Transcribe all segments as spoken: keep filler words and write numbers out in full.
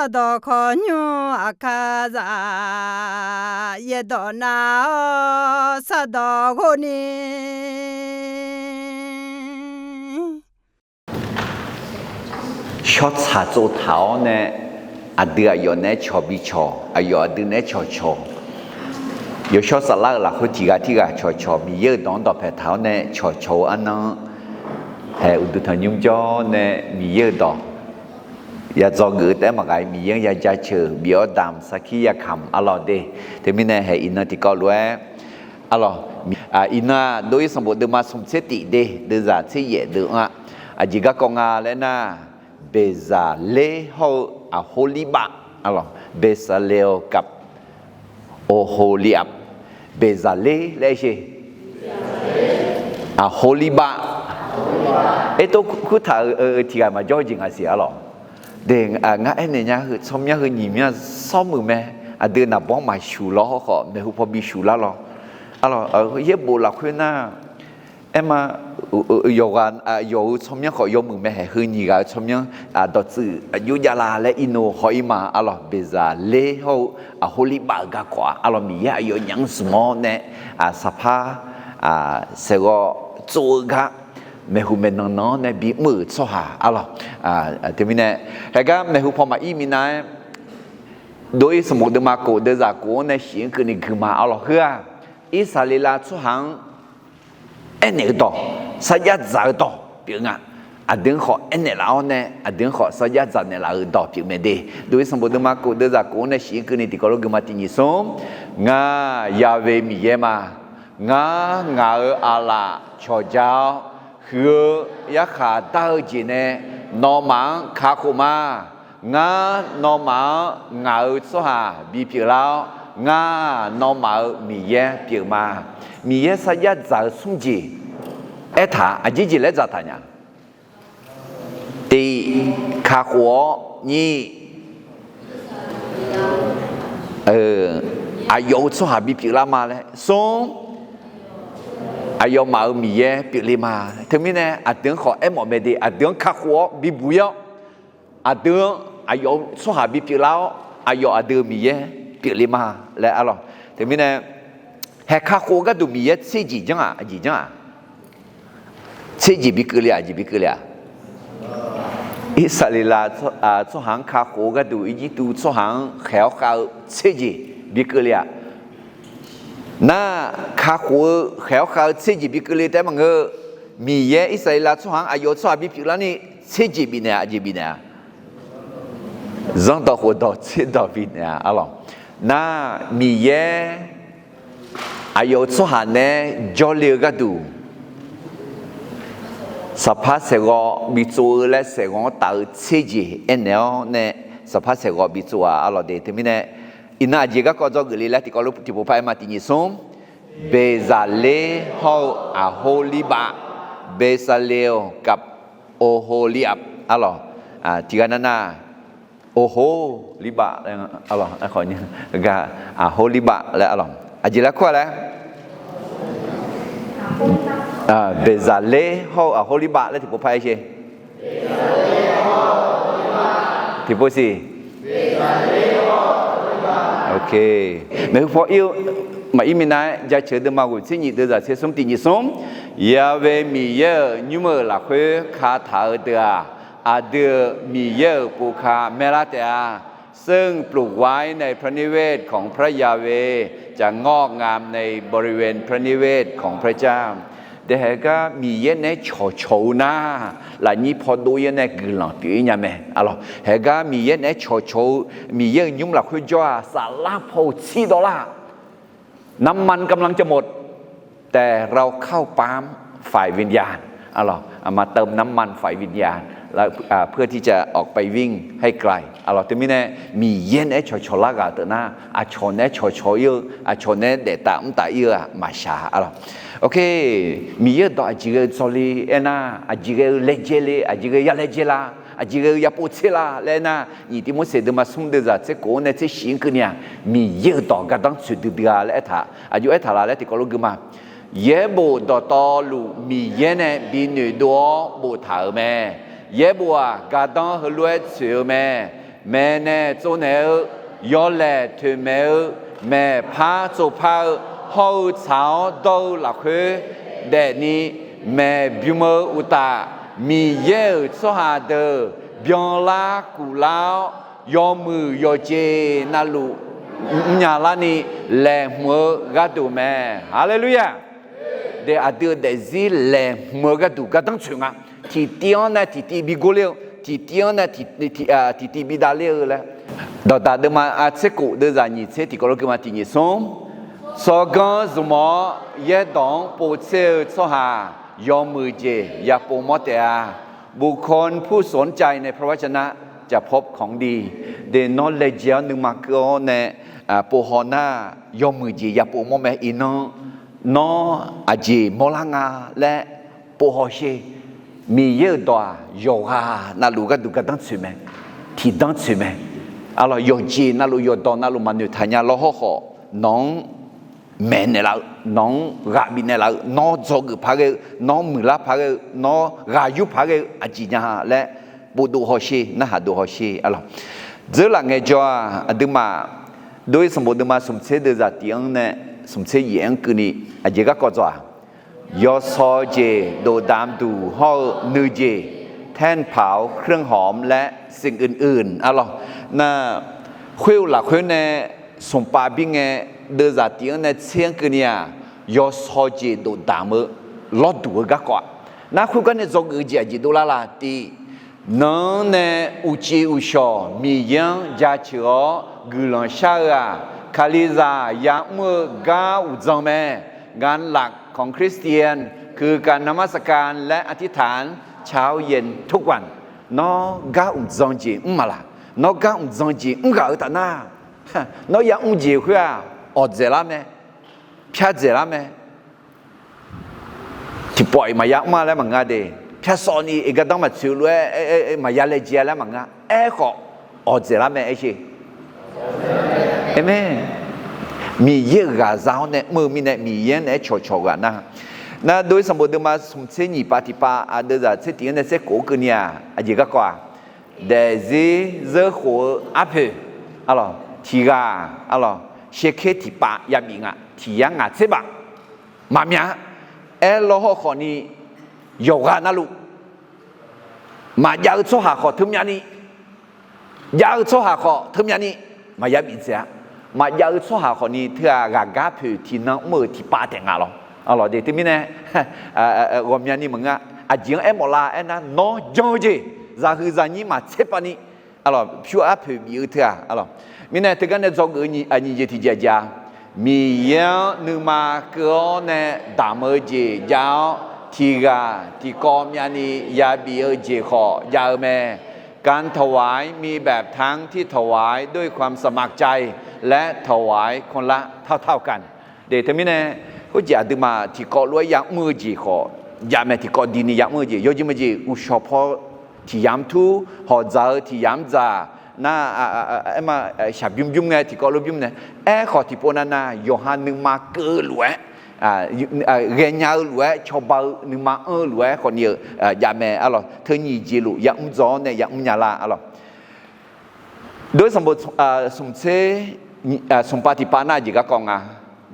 Sardawq khawqnymr aqkar zaq, yaerdawq nav-awr sardawq ghov ni. Shawr tsaq tsov taq-awr nae, aqdui aqyawf naeq-aer cawq bicawq, aqyawf aqdui naeq-aer cawqcawq. Yawshawr saflar-euq lafkhoer tiq ghaq tirghaq cawqcawq, Miqyaer-euq dawq-anr dawqpae taq-awr nae cawqcawq-eu arnan, haeq uqduq tanqnymr jawr nae Miqyaer-euq dawq ya dzawgeuf-eu taef-aer maqgaq-ir, Miqyaer-anr ya jaceuq bif-awr damq sarkir yakamq arlawq de. Teumirnae haeq iqnan tiqkawv lof-aer arlawq, iqnan-aq dov-ir sanqbof deuvma smq tser tif de, deuvzaq tser yaef deuv-anr-a. Aqjeq garkawv nga laer nar, Beqzaqler hawr-eu Aqhorlirbav, arlawq, Bezalel gaq Oholiab, Beqzaqler laer sher, Aqhorlirbav, aertov kurtaq-eu tiq ghaq maqjawr-eu jeq nga siq arlawq. De, ngar aernaeq nya heu tsawrmyanr heu nyiq myanr sawr muiq mae, aqdui naqbawr maqshuq lawr hawrkhawf maeqhu paw bishuf lar lawr. Arlawq, yaerbof lafkhoer nar, aerma, yawqghaq yawq-eu tsawrmyanr khawf yawmuiq mae, haeq heu nyiq ghaq-eu tsawrmyanr dawqtsuif aqjox jav la laer irnov haw-ir ma. Arlawq, Beqzaqler hawr-eu Aqhorlirbav-euq garkawv-aq arlawq, Miqyaer aqyawf nyaf-anr zmq-awr nae, saqpar saeqghawv tsov-eu gar maeqhu maeqnan nan-anr nae bimr-euq tsawrhaq arlawq. Teumirnae, haeq gar maeqhu paw maqir minav-aer, dov-ir sanqbof deuvma kof deuvzaq kof-anr nae shif-anr keuvni gui ma arlawq. Heu-aq, Irsaqleqlav tsawrhaq-anr aernaeq-eu dawq, sarjax dzaq-eu dawq pyeuf nga. Aqdui-anr khawf aernaeq laf-awr nae aqdui-anr khawf sarjax dzaq naeqlaf-euq dawq pyeuf mae de. Dov-ir sanqbof deuvma kof deuvzaq kof-anr nae shif-anr keuvni tiqkawv lof gui ma. Tiq nyiq smr, Ngar Ya'we Miqyaer ma. Ngar ngaq-euq aqlaf cawqja-awr, huiq-eu yarkhaq dar-eu jeq nae nawmaf-anr kakhof ma. Ngar nawmaf-anr ngaq-euq tsawrhaq bipyeuf lar-awr, ngar nawmaf-euq Miqyaer pyeuf ma. Miqyaer sarjax dzaq-eu smr jeq aertaq, aqjeq jeq laer dzaqtaq nya? Tiq, kakhof-awr. Nyiq, aqyawf-euq tsawrhaq bipyeuf lar ma laer. Smr, aqyawfmaf-euq Miqyaer pyeufle ma. Teumirnae aqdui-anr khawf aermawf mae de, aqdui-anr kakhof-awr bibuq-ir-awr, aqdui-anr aqyawf-euq tsawrhaq bipyeuf lar-awr, aqyawf aqdui-euq Miqyaer pyeufle ma laer arlawq. Teumirnae, haeq kakhof-eu gharduq Miqyaer tserjeq janr-aq, aqjeq janr-aq, tserjeq bi keuvle-aq, aqjeq bi keuvle-aq? Irsaqleqlav tsawrhaq-anr kakhof-eu gharduq Irjirtuv tsawrhaq-anr khaeq-awr khav-eu tserjeq bi keuvle-aq? Nar, kakhof-eu khaeq-awr khav-eu tserjeq bi keuvle taef-aer maqngeur. Miqyaer Irsaqleqlav tsawrhaq-anr aqyawf-euq tsawrhaq bipyeuf larni tserjeq bifnaeq-aq, aqjeq bifnaeq-a? Zanrdawq khofdawq tserdawq bifnaeq-a arlawq. Nar, Miqyaer aqyawf-euq tsawrhaq naeq-aer jawrle-eu gharduq, saqpar saeqghawv bitsov-eu laer saeqghawv-anr taf-eu tserjeq aernaeq-awr nae, saqpar saeqghawv bitsov-aq arlawq de. Teumirnae, iqnan aqjeq garkawv dzawgeuf le laer tiqkawv lof tiqpov par aer ma. Tiq nyiq smr, Beqzaqler hawr-eu Aqhorlirbav, Beqsaqleq-awq gaq Oholirab arlawq. Tiq ghaq nar nar, Oholirbav laer arlawq, aerkhawf nya gaq Aqhorlirbav laer arlawq. Aqjeq laer kur-a laer? Beqzaqler hawr-eu Aqhorlirbav laer tiqpov par aer sher. Tiqpov siq. Ok. Maeqhu paw ir-eu maqir minav-aer jaceuq-eu deuvma ghoeq tser nyiq deuvzaq tser smr. Tiq nyiq smr, Ya'we Miqyaer-euq nymr-euq lafkhoer kataq-eu deuq-aq, aqdui-euq Miqyaer-euq pov ka maerlar taef-a. ซึ่งปลูกไว้ในพระนิเวศของพระยาเวห์ จะงอกงามในบริเวณพระนิเวศของพระเจ้า Daehaeq gar Miqyaer naeq-aer cawqcawq-eu nar, lafnyir paw dov-ir nae guiqlanq pyeuf-ir nya mae. Haeq gar Miqyaer naeq-aer cawqcawq-eu Miqyaer-euq nymr lafkhoer jawr-aq, saflar paw-eu tsir dawvlar น้ำมันกำลังจะหมด แต่เราเข้าปั๊มฝ่ายวิญญาณ อ่ะ เราเอามาเติมน้ำมันฝ่ายวิญญาณ แล้ว อ่า เพื่อที่จะออกไปวิ่งให้ไกล อ่ะ เรา teumirnae Miqyaer naeq-aer cawqcawq lar ghaq teunar, aqcawq naeq-aer cawqcawq ir-eu, aqcawq naeq-aer daef taf mr taf ir-eu-aq maqshaq, ah, lawq. Ok, Miqyaer-euq dawq aqjeq ghae-eu dzawle aernar, aqjeq ghae-eu laejae le, aqjeq ghae-eu ya laejae la, aqjeq ghae-eu ya pov tser la laer aernar, nyiq Tivmorseq deuvma smr deuvzaq tser kof-anr nae tser shif-anr keuvni-aq, Miqyaer-euq dawq gardanr tsoeq duidui-a laer aertaq, aqjox aertaq la laer tiqkawv lof gui ma. Yaerbof dawqtawvluf Miqyaer nae bi noeqdov-awr boftaq-euq mae. Yaerbof-aq, gardanr heulof-aer tsoeq-eu mae. maeqnaeq tsovnaeq-eu, yawlaeq toeqmaeq-eu, maeqpar tsovpar-eu, hawr-eu tsaq-awr dawr-eu lafkhoer daefni maeqbymr-eu uqtaf, Miqyaer-euq tsawrhaq deuq byanlar kuflar-awr, yawmuiq yawqjeq navluf mrnya larni laeqhmq-eu gharduq mae. Haleluya! De, aqdui-euq daefzir laeqhmq-eu gharduq gardanr tsoeq nga. Tiqtiv-anr nae tiqtiv bi gorler-eu, tiqtiv-anr nae tiq, tiq, tiqtiv bi davler-eu laer. Dawqdaq deuvma tser kof deuvzaq nyiq tser tiqkawv lof guima tiq nyiq smr. Tsawrganr zmq-awr yaerdawq-anr povtser-eu tsawrhaq yawmuiq jeq yapov mawr taef-a. บุคคลผู้สนใจในพระวจนะจะพบของดี De, nawr laejae-awr nuima keuv-awr nae povhaw nar, yawmuiq jeq yapov mawr mae. Iqnan nawr aqjeq mawrlar nga laer povhaw sher. Miqyaer-euq dawq-aq, yawqghaq navluf gharduq gardanr tsoeq mae, tiqdanr tsoeq mae. Arlawq, yawqjeq navluf, yawqdawq navluf maqnoeq taq nya lawr hawrkhawf, nawq-anr maeqnaeq laf-eu, nawq-anr ghaq bifnaeq laf-eu, nawr dzawgeuf paq ghae-eu, nawr muiqlar paq ghae-eu, nawr ghaq yur paq ghae-eu aqjeq nya laer, bofdov hawsher, narhaq dov hawsher. Arlawq, dzeurlaf ngaejawr-aq, aqduimaf dov-ir sanqbof deuvma smq tser deuvzaq tiq-anr nae smq tser yaef-anr keuvni aqjeq garkawv dzawq-aq, yawshawr jeq dofdamq duq hawr-eu nuijeq, แท่นเผาเครื่องหอม laer สิ่งอื่น arlawq. Nar, khoer-eu lafkhoer nae smqpav bir ngae, deuvzaq tiq-anr nae tser-anr keuvni-aq, yawshawr jeq dofdamq-eu lawrduq-eu garkawv-aq, nar khoergar nae dzawgeuf-eu jeq aqjeq dovlar la tiq, nanq-anr nae uqcif uqshawq Miqyaer-anr jaceuq-awr guiqlanq shar-eu-aq, Kalizaq ya'mr-eu gar uqdzan mae. งานหลักของคริสเตียนคือการนมัสการและอธิษฐานเช้าเย็นทุกวัน Nawr gar uqdzan jeq mr maqlaq? Nawr gar uqdzan jeq mr ghaq-eu taf nar, nawr ya'mr jeq khoer-aq, awqdzaeq lar mae, pyar dzaeq lar mae. Tiqpawf-iq maqya mr-a laer maqngeur de. Pyar sawvni iq gardanr maqtsoeq lof-aer maqya laejae-a laer maqngeur. Aerkhawf, awqdzaeq lar mae aer sher. Aqmeq. Miqyaer-euq ghaqzaq-awr nae mr-eu mirnae, Miqyaer-anr naeq-aer cawqcawq ghaq nar. Nar dov-ir sanqbof deuvma smq tser nyiq pav tiq pav, aqdui zaq tser tiq-anr nae tser kof-anr keuvni-aq, aqjeq garkawv-aq, daefzir zeurkhof-eu arpoeq, arlawq, tiq ghaq, arlawq, shaerker tiq pav yabif nga, tiq yar ngaq tser baf maqmya-a. Aerlawr hawrkhawf ni, yawqghaq navluf maqjav-eu tsawrhaq khawf teumyav ni, jav-eu tsawrhaq khawf teumyav ni, maqya bif dzaeq-a. Maqjav-eu tsawrhaq khawf ni teu-aq, ghaqgar poeq tiqnan mr-euq tiq pav taef nga lawr. Arlawq, de teumirnae ghawqmyani maqngeur-a. Aqjeq-anr aermawf lar aernar, nawr jan-eu jeq, zaqhuiq zaqnyir maqtser pav ni, arlawq, pyur arpoeq bif-eu teu-aq, arlawq. Mirnae teugar nae dzawgeuf-eu nyiq jeq tiqjeq-aq, Miqyaer-anr nuima keuv-awr nae damq-eu jeq jav-awr, tiq ghaq tiqkawv myavni yabif-eu jeq khawf jav-eu mae. การถวายมีแบบทั้งที่ถวายด้วยความสมัครใจ และถวายคนละเท่าๆกัน De teumirnae, khoerjeq aqduimaf tiqkawv lof-aer ya'mr-eu jeq khawf jav mae. Tiqkawv dini ya'mr-eu jeq, yawjeq maqjeq uqshawq paw tiq yamq tur, hawq dzaq-eu tiq yamq dzaq, nar, aerma, shaqbymr bymr ngae tiqkawv lof bymr nae, aerkhawf tiqpov navnav yawqha nuima keuv-eu lof-aer, ghaenya-eu lof-aer, cawba-eu nuima anr-eu lof-aer khawfni-eu jav mae, arlawq. Teu nyiq jeq luf ya'mr dzaw-awr nae ya'mr nya lar, arlawq. Dov-ir sanqbof smq tser, smq pav tiq pav nar aqjeq garkawv nga.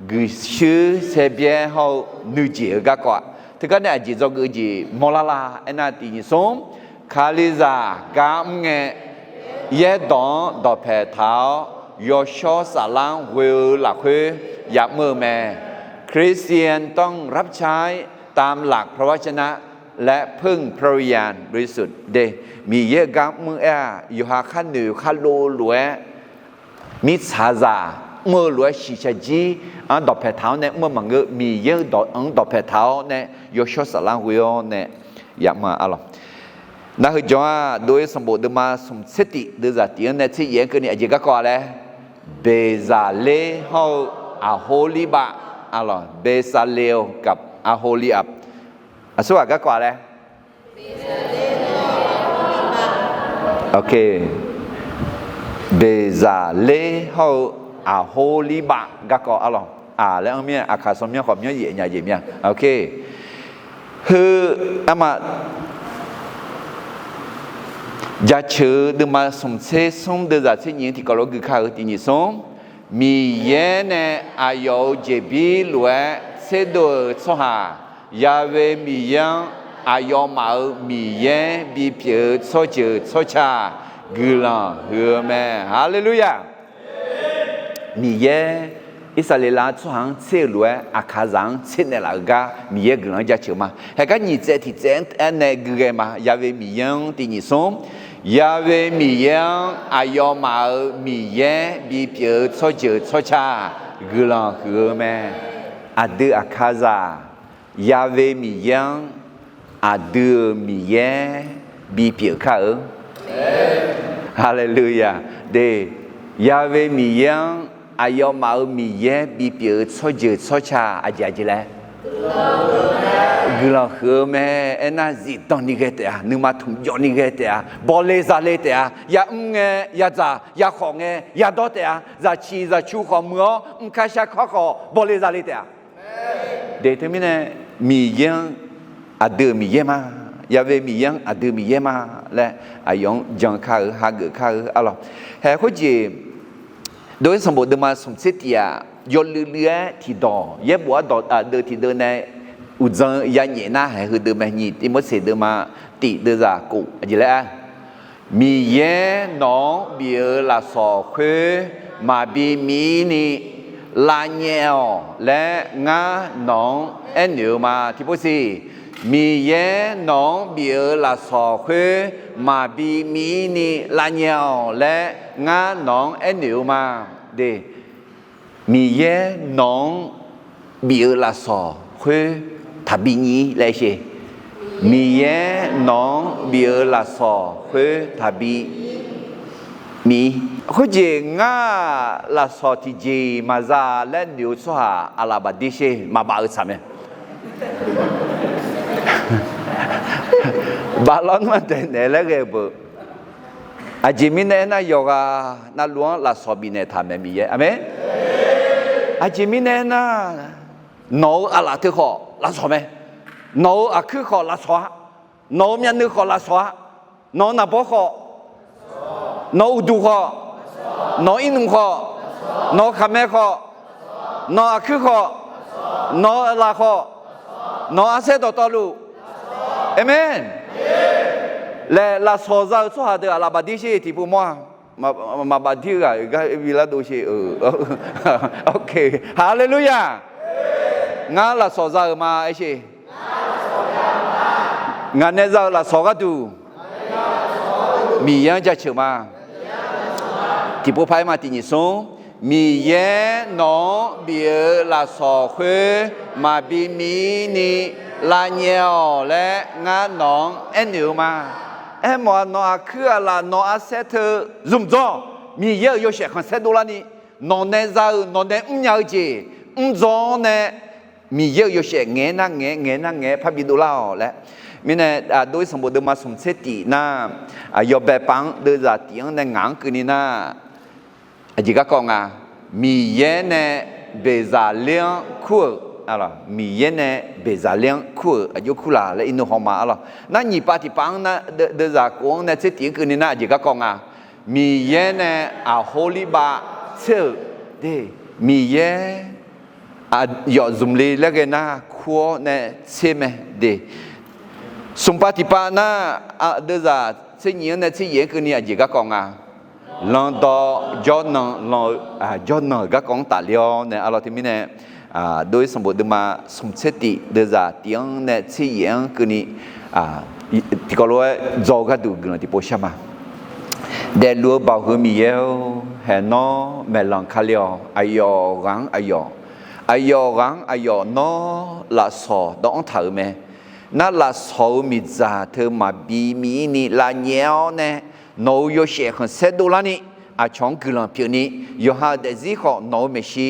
Guiqshuir saerbyaer hawr-eu nuijeq-eu garkawv-aq, teugar nae aqjeq dzawgeuf-eu jeq mawrlar la aernar, tiq nyiq smr, Kalizaq gar mr ngae, yaerdawq-anr dawqpaeq taq-awr, yawshawr saflar-anr ghoe-eu lafkhoer ya'mr-eu mae. คริสเตียนต้องรับใช้ตามหลักพระวจนะ และพึ่งพระวิญญาณบริสุทธิ์ De, Miqyaer-euq gar mr aer-aq, yawqha khar noeq khar lov lof-aer, mirtsaqzaq mr-eu lof-aer shiqshaq jir-anr dawqpaeq taq-awr nae mr-eu maqngeur. Miqyaer-euq dawq-anr dawqpaeq taq-awr nae yawshawr saflar ghoe-awr nae ya'mr-a, arlawq. Nar heu jawr-aq, dov-ir sanqbof deuvma smq tser tif deuvzaq tif-anr nae tser yaef-anr keuvni aqjeq garkawv-a laer, Beqzaqler hawr-eu Aqhorlirbav, arlawq, Bezalel กับ Aholiab. Aqsurghaq garkawv-a laer, Beqzaqler hawr-eu Aqhorlirbav garkawv, arlawq, aq laer anr mir-a, aqkaq sanr myanr khawf myanr yaef nya jeq mir-a. Heu, arma, Jaceuq-eu deuvma smq tser smr deuvzaq tser nyiq-anr tiqkawv lof gui kar-eu tiq nyiq smr. Miqyaer nae aqyawf-euq jeqbir lof-aer tserdov-euq tsawrhaq, Ya'we Miqyaer-anr aqyawfmaf-euq Miqyaer bipyeuf-eu tsawrjeuq tsawrca guiqlanq huiq-eu mae. Haleluya! Miqyaer Irsaqleqlav tsawrhaq-anr tser-euq lof-aer aqkaqzaq-anr tser naeqlaf-euq gar Miqyaer guiqlanq-anr jaceuq ma. Haeqgar nyiq tsaev tiq tsaev-anr nae gui ghae ma. Ya'we Miqyaer-anr tiq nyiq smr. Ya'we Miqyaer-anr aqyawfmaf-euq Miqyaer bipyeuf-eu tsawrjeuq tsawrca guiqlanq huiq-eu mae. Aqdui aqkaqzaq Ya'we Miqyaer-anr aqdui-euq Miqyaer bipyeuf kar-eu. Haleluya! De, Ya'we Miqyaer-anr aqyawfmaf-euq Miqyaer bipyeuf-eu tsawrjeuq tsawrca aqjeq aqjeq laer guiqlanq huiq-eu mae. Aernar, zifdanq ni ghae taef-a, nuima tmqjawv ni ghae taef-a, bawle zale taef-a, yamr ngae yadzaq, yakhawf ngae yadawr taef-a, zaqciq zaqcu khawf muiq-awr mrkar sharkar khawf bawle zale taef-a. De, teumirnae Miqyaer-anr aqdui-euq Miqyaer ma, Ya'we Miqyaer-anr aqdui Miqyaer ma laer aqyawf-anr jan kar-eu, hageuf kar-eu arlawq. Haeq khoerjeq, Dov-ir sanqbof deuvma smq tser tiq-aq, yawluiv luiv-aer tiqdawq yaerbof ardawq aqdeuv tiqdeuv nae uqdzan-eu yanyaef nar haeq heudeuv mae. Nyiq Tivmorseq deuvma tiq deuvzaq kof aqjeq laer-a, Miqyaer nawq-anr bif-eu lafsawq khoer maqbi mir ni lavnyaef-awq laer ngar nawq-anr aernoeq-eu ma. Tiqpov siq, Miqyaer nawq-anr bif-eu lafsawq khoer maqbi mir ni lavnyaef-awq laer ngar nawq-anr aernoeq-eu ma. De, Miqyaer nawq-anr bif-eu lafsawq khoer taqbi nyiv laer sher. Miqyaer nawq-anr bif-eu lafsawq khoer taqbi mir. Khoerjeq ngar-aq lafsawq tiqjeq-iq maqza laer noeq-eu tsawrhaq aqlaf bafdir sher, maqbaf-eu tsaq mae. Baf lawr nmr-anr daeqnaeq laer ghae-eu beu. Aqjeq mirnae aernar, yawqghaq navluf-anr lafsawq bifnaeq taq mae Miqyaer. Aqmeq. Aqjeq mirnae aernar, nawq-euq aqlaf teu khawf lafsawq mae. Nawq-euq aqkuir khawf lafsawq-a. Nawq-euq myavnuiv khawf lafsawq-a. Nawq-euq naqbawr khawf, nawq-euq uqduq khawf, nawq-euq irnmq khawf, nawq-euq khaqmae khawf, nawq-euq aqkuir khawf, nawq-euq aqlaf khawf, nawq-euq arsaer dawqtawvluf. Aqmeq. Laer lafsawq za-eu tsawrhaq deuq aqlaf bafdir sher tiqpov mawr-a. Maqbafdir-eu ghaq gar bi lar dov sher-eu. Haleluya! Ngar lafsawq za-euq ma aer sher. Ngaq nae za-eu lafsawq gharduq Miqyaer-anr jaceuq ma. Tiqpov paq-aer ma tiq nyiq smr. Miqyaer nawq-anr bif-eu lafsawq khoer maqbi mir ni lavnyaef-awq laer ngar nawq-anr aernoeq-eu ma. Aermawf-aq, nawq aqkuir aqlaf nawq arsaer teu zmq dzawr, Miqyaer-euq yawshaef khanqsaer dovlarni, nawq nae za-eu nawq nae mrnya-eu jeq mrdzaw-awr nae, Miqyaer-euq yawshaef ngaeq-aer nar ngaeq-aer ngaeq-aer nar ngaeq-aer parbi dovlar-awq laer. Mirnae, Dov-ir sanqbof deuvma smq tser tif nar, yawbae paf-anr deuvzaq tif-anr nae ngaq-anr keuvni nar, aqjeq garkawv nga. Miqyaer nae Beqzaqler-anr kur-euq, Miqyaer nae Beqzaqler-anr kur-euq aqjox kur laq laer irnui hawma arlawq. Nar nyiq pav tiq pav-anr nar, deuvzaq kof-anr nae tser tif-anr keuvni nar aqjeq garkawv nga. Miqyaer nae Aqhorlirbav tser-euq, de, Miqyaer aqyawf zmqle laer ghae nar kur-awr nae tser mae, de. Smq pav tiq pav nar, deuvzaq tser nyiq-anr nae tser yaef-anr keuvni aqjeq garkawv nga. Landawv jawrnan lan-eu, jawrnan-euq garkawv-anr tafler-awr nae arlawq teumirnae, Dov-ir sanqbof deuvma smq tser tif deuvzaq tif-anr nae tser yaef-anr keuvni tiqkawv lof-aer dzaw-eu gharduq guiqlanq tiqpov shar ma. Daefluf-eu Baoq heu Miqyaer-or, haeq nawr maeqlanq kale-awq. Aqyawf ghaq-anr aqyawf, aqyawf ghaq-anr aqyawf nawr lafsawq dawvanr taq-euq mae. Nar lafsawq-eu miqdzaq teu maqbi mir ni lavnyaef-awr nae, nawq-euq yawshaef khanqsaer dovlarni, aqcawq-anr guiqlanq pyeufni, yawqha-euq daefzir khawf nawq-euq maeqshi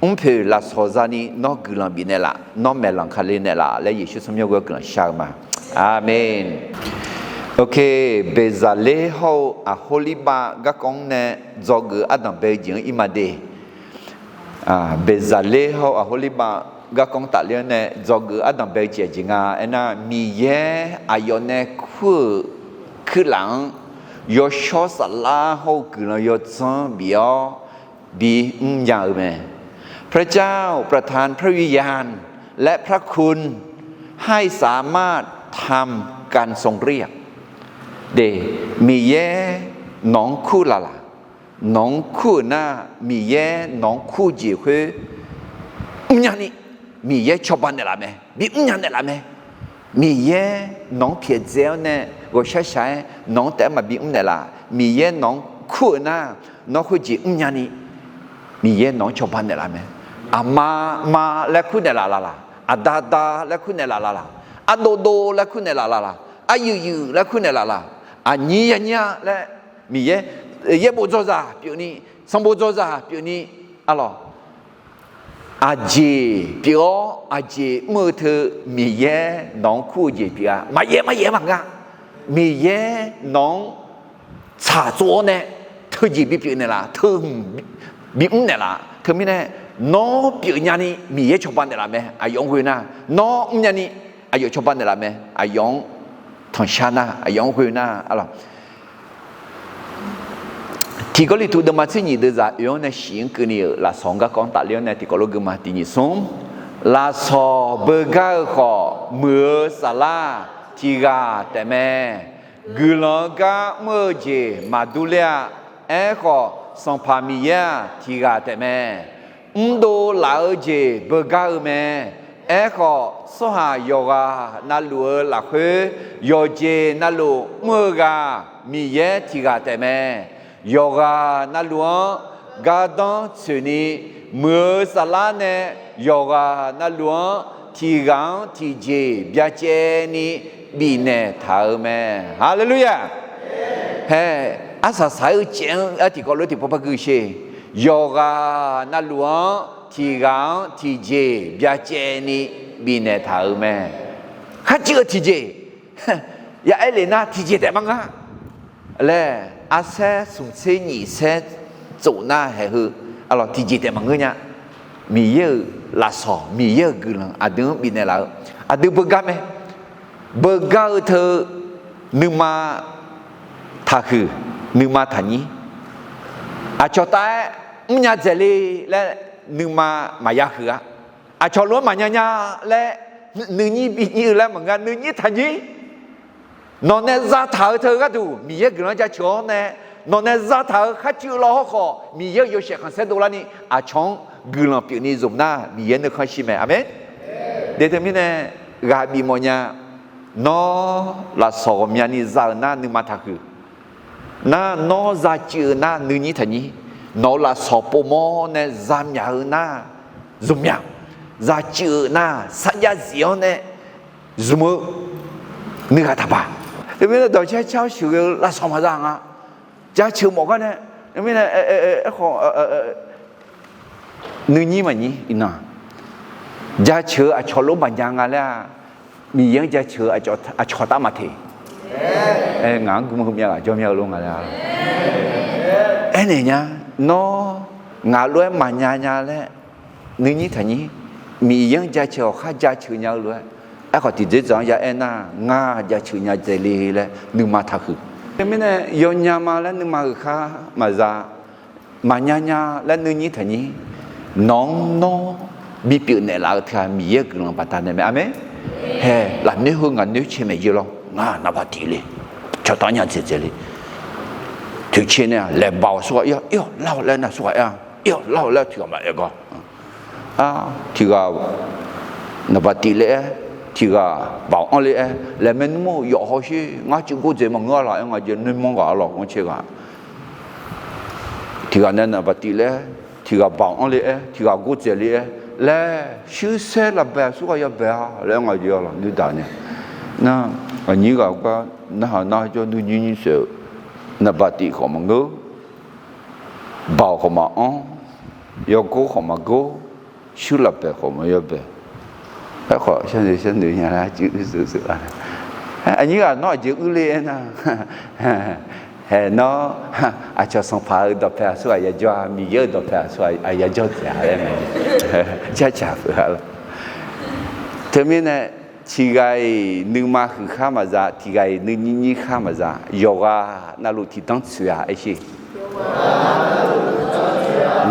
mrpoeq lafsawq zani nawr guiqlanq bifnaeq laf, nawr maeqlanq kale naeq laf laer Yeqsur tsawrmyanr ghoer guiqlanq shar-eu ma. Aqmeq. Oke, Beqzaqler hawr-eu Aqhorlirbav garkawv-anr nae dzawgeuf ardanq bae-eu jeq-anr ir ma de. Beqzaqler hawr-eu Aqhorlirbav garkawv-anr tafler-anr nae dzawgeuf ardanq bae-eu jeq aqjeq nga aernar, Miqyaer aqyawf nae kur-euq kuirlaf-anr yawshawr saflar hawr-eu guiqlanq yawdzanr bif-awr bimr nya-eu mae. พระเจ้าประทานพระวิญญาณ และพระคุณ ให้สามารถทำการทรงเรียก Miqyaer nawq-anr kur laf laf, nawq-anr kur-euq nar, Miqyaer nawq-anr kur-eu jeq khoer mrnya ni, Miqyaer cawba naeqlaf mae, bimr nya naeqlaf mae. Miqyaer nawq-anr pyaeqdzae-awr nae ghawqshar shaq-aer nawq-anr taef-aer maqbi mr naeqlaf. Miqyaer nawq-anr kur-euq nar, nawr khoerjeq mrnya ni, Miqyaer nawq-anr cawba naeqlaf mae. Aqma ma laer kur naeqlaf laf laq? Aqda da laer kur naeqlaf laf laq? Ardov dov laer kur naeqlaf laf laq? Aryuif yuif laer kur naeqlaf laf? Aqnyir yanyir-a laer, Miqyaer, yaerbof dzawzaq pyeufni, sanqbof dzawzaq pyeufni, arlawq, aqjeq pyeuf-awr aqjeq mr-eu teu Miqyaer nawq-anr kur-eu jeq pyeuf-a? Maqyaef maqyaef maqngeur-a. Miqyaer nawq-anr tsaqtsov-awr nae teujeq bipyeuf naeqlaf, teu hmq bimr naeqlaf. Teumirnae nawr pyeufnya ni Miqyaer cawba naeqlaf mae, aqyawf-anr ghoe nar. Nawr mrnya ni aqyawf cawba naeqlaf mae, aqyawf-anr tanqshar nar, aqyawf-anr ghoe nar, arlawq. Tiq Gawrliqtu deuvma tser nyiq deuvzaq oe-anr nae shif-anr keuvni-euq lafsawq-anr garkawv-anr tafler-awr nae tiqkawv lof guima tiq nyiq smr. Lafsawq beugar-eu khawf, muiq-eu saflar tiq ghaq taefmae. Guiqlanq-eu gar mr-eu jeq maqdur ler-a. Aerkhawf, Sanqpaq Miqyaer-aq, tiq ghaq taefmae. Mrdov laf-eu jeq beugar-eu mae. Aerkhawf, tsawrhaq yawqghaq navluf-eu lafkhoer, yawqjeq navluf mr-eu ghaq Miqyaer tiq ghaq taefmae. Yawqghaq navluf-anr gardanr tsoeqni, muiq-eu saflar nae yawqghaq navluf-anr tiq ghaq-anr tiqjeq byacaevni bifnaeq taq-eu mae. Haleluya! Hae, arsaq saq-aer caev-anr artiq kawv lof tiqpov par gui sher. Yawqghaq navluf-anr tiq ghaq-anr tiqjeq byacaevni bifnaeq taq-euq mae. Kharcuiv-eu tiqjeq, ya aer lef nar tiqjeq taef mar ngar laer, arsaer smq tser nyiq saer tsof nar haeq heu, arlawq, tiqjeq taef maqngeur nya. Miqyaer-euq lafsawq, Miqyaer-euq guiqlanq aqdui-anr bifnaeq laf-eu, aqdui beugar mae. Beugar-eu teu nuima taqhuiq, nuima taqnyir. Aqcawq tav-aer mrnya dzaeq le laer nuima maqya huiq-a. Aqcawq lof-aer maqnya nya laer, nuinyir binyir-eu laer maqngeur, nuinyir taqnyir. Nawq nae zataq-eu teu gharduq Miqyaer guiqlanq jaceuq-awr nae, nawq nae zataq-eu kharcuiv law hawrkhawf Miqyaer-euq yawshaef khanqsaer dovlarni aqcawq-anr guiqlanq pyeufni zmq nar Miqyaer nuikhanr shir mae. Aqmeq. Deuq teumirnae ghaq bifmawf nya. Nawr lafsawq ghawqmyani za-euq nar nuima taqhuiq. Nar nawr zacuiv-eu nar nuinyir taqnyir. Nawq-euq lafsawq povmawr nae zamyaq-eu nar zmqmyaq. Zacuiv-eu nar sarjav zif-anr nae zmq-eu nuighaq taqpaq. Teumirnae dawqcaer car-awr sheuqghae-eu lafsawq maqza nga. Jaceuq mawf gar nae, teumirnae aerkhawf nuinyir maqnyir iqnan, jaceuq-eu aqcawq lof maqnya nga laer-a. Miqyaer-anr jaceuq-eu aqcawq taf maqteq. Ngaq-anr gmq myav ghaq jawr myav-eu lof nga laer-a. Aernaeq nya, nawr ngaq lof-aer maqnya nya laer nuinyir taqnyir. Miqyaer-anr jaceuq-awq khar jaceuq nya-eu lof-aer, aerkhawf tiqdzerdzaq-anr ya aer nar, ngar jaceuq nya dzaeq le laer nuima taqhuiq. Teumirnae yawnya ma laer nuima huiq khar maqza, maqnya nya laer nuinyir taqnyir. Nawq-anr nawr bipyeuf naeqlaf-eu teughaq Miqyaer-euq guiqlanq baqdanae mae. Aqmeq. Hae, lafnoer heu ngaq noer cae maeq jir lawr. Ngar naqbaq tif le. Cawqtaf nya dzaeq dzaeq le. Toeqcae nae-aq laeqbaoq-awq surghaq ir-awr, ir-awq lar-awq laer nar surghaq aer-a. Ir-awq lar-awq laer tiq ghaq maqaer gar. Tiq ghaq naqbaq tif le-aer, tiq ghaq baoq anr le-aer, laeqmae nuirmanr-eu yawf hawsher ngar cuiv gordzaeq maqngeur-a laf-aer nga jeq nuirmanr ghaq-a lawq, ngar cae ghaq. Tiq ghaq nae naqbaq tif le-aer, tiq ghaq baoq anr le-aer, tiq ghaq gordzaeq le-aer laer, shuir saer laf bae-aq surghaq ya bae-a laer nga jeq-a lawq, nuidaq nae. Nar, aqnyir ghaq gar narhaq nar jawr nuinyir nymrsaef-eu, naqbaq tif khawf maqngeur, baoq khawf maqanr, yawgor khawf maqgor, shuir laf bae khawf maqya bae. Aerkhawf sharnoeq sharnoeq nya lar cuiv uiq uiq-a. Aqnyir ghaq nawr aqjeq uir le aernar, hae nawr aqcawq sanqpaq-euq dawqpae aqsurghaq yajawr-a, Miqyaer-euq dawqpae aqsurghaq yajawr dzaeq-a laer mae. Jarcaq peuq-a lawq. Teumirnae Tiq ghaq-iq nuima huiq khar maqza, tiq ghaq-iq nuinyir nyir khar maqza, yawqghaq navluf tiqdanr tsoeq-a aer sher.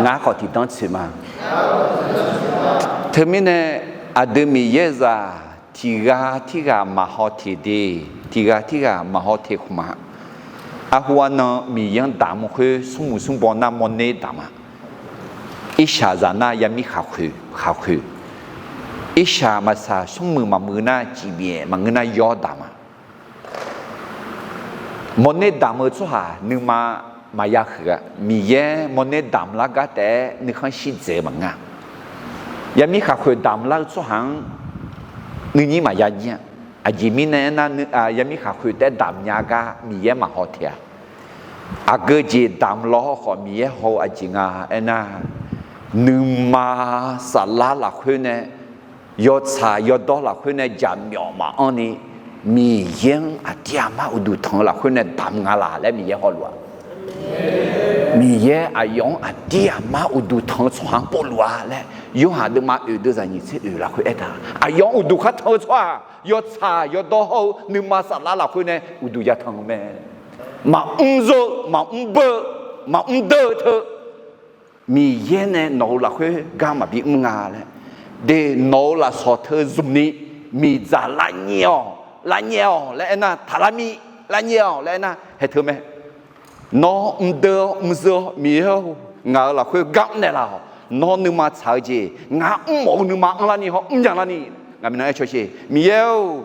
Ngar khawf tiqdanr tsoeq ma. Teumirnae aqdui Miqyaer zaq tiq ghaq tirghaq maqhaw teq de, tiq ghaq tirghaq maqhaw teq khmq-a. Arhu arnan Miqyaer-anr damq-eu khoer smrmuiq smrbaw nar mawrner damq-a. Irshaq zaq nar yamir khaqkhoeq khaqkhoeq. Irshaq maqsaq smrmuiq maqmuiq nar cifbyaef maqngeur nar yawr damq-a. Mawrner damq-eu tsawrhaq nuima maqya huiq-a. Miqyaer mawrner damq lar gar taef-aer nuikhanr shir dzaeq-eu maqngeur-a. Yamir khaqkhoeq damq lar-eu tsawrhaq-anr nuinyir maqya nyir-a. Aqjeq mirnae aernar, yamir khaqkhoeq taef-aer damq nya gar Miqyaer maqhaw teq-a. Aqgeu jeq damq law hawkhawf Miqyaer haw-eu aqjeq nga aernar, nuima saflar lafkhoer nae, yawtsaq yawdawr lafkhoer nae jaqmyawf maqanr ni, Miqyaer-anr aqdir aqmar uqduq tanq-eu lafkhoer nae damq nga laq laer Miqyaer hawluf-a. Miqyaer aqyawf-anr aqdir aqmar uqduq tanq-eu tsawrhaq-anr povluf-a laer, Yorhaq deuvma oeq deuvzaq nyiq tser oeq lafkhoer aertaq. Aqyawf-anr uqduq khar tanq-eu tsawrhaq yawtsaq yawdawr hawr-eu nuima saflar lafkhoer nae uqduq ya tanq-eu mae. Maqmr zor-eu, maqmr beur-eu, maqmr deur-eu teu Miqyaer nae nawq-euq lafkhoer gar maqbi mr nga laer, de nawq-euq lafsawq teu zmq ni miqdzaq lavnyaef-awq, lavnyaef-awq laer aernar, taqlar mir, lavnyaef-awq laer aernar, haeq teu mae. Nawr mrdeuv-awr mrzeur-awr, Miqyaer-or, ngaq-euq lafkhoer gar mrnaeq laf-awq. Nawr nuima tsaq-eu jeq ngar mrmawf-eu nuima anrlarni hawr mrnya larni, ngaq minav-aer cawsher. Miqyaer-or,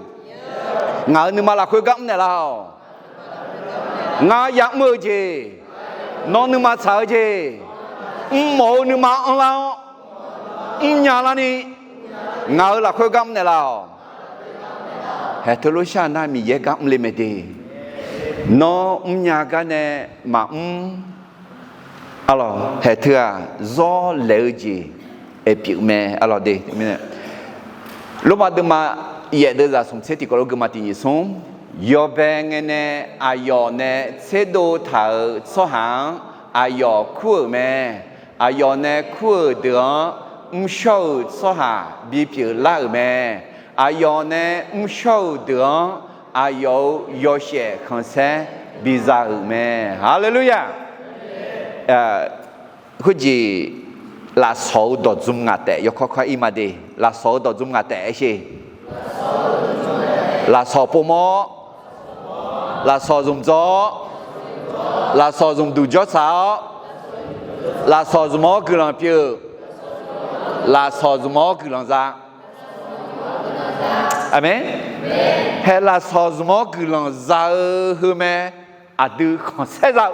ngaq-euq nuima lafkhoer gar mrnaeq laf-awq. Ngar yamr-eu jeq, nawr nuima tsaq-eu jeq, mrmawf-eu nuima anrlar-awr mrnya larni, ngaq-euq lafkhoer gar mrnaeq laf-awq. Haeq teulof shar nar Miqyaer gar mrle mae de. Nawr mrnya gar nae maqmr, arlawq, haeq teu-aq zawr laeq-eu jeq aer pyeuf mae, arlawq de. Lormav deuvma yaef deuvzaq smq tser tiqkawv lof geuma tiq nyiq smr, yawbae ngae nae aqyawf nae tserdov taq-euq tsawrhaq-anr aqyawf kur-euq mae. Aqyawf nae kur-euq deuq-anr mrshawr-euq tsawrhaq bipyeuf lar-euq mae. Aqyawf nae mrshawr-euq deuq-anr aqyawf-euq yawshaef khanqsaer biza-euq mae. Haleluya! Khoerjeq lafsawq-eu dawqdzmr ngaq taef yawkawr kawr-ir ma de. Lafsawq-eu dawqdzmr ngaq taef aer sher. Lafsawq povmawr-awr, lafsawq zmq dzawr-awr, lafsawq zmqduq jawrsaq-awr, lafsawq zmq-awr guiqlanq pyeuf-eu, lafsawq zmq-awr guiqlanq za. Aqmeq. Haeq lafsawq zmq-awr guiqlanq za-eu heu mae. Aqdui khanqsaer za-eu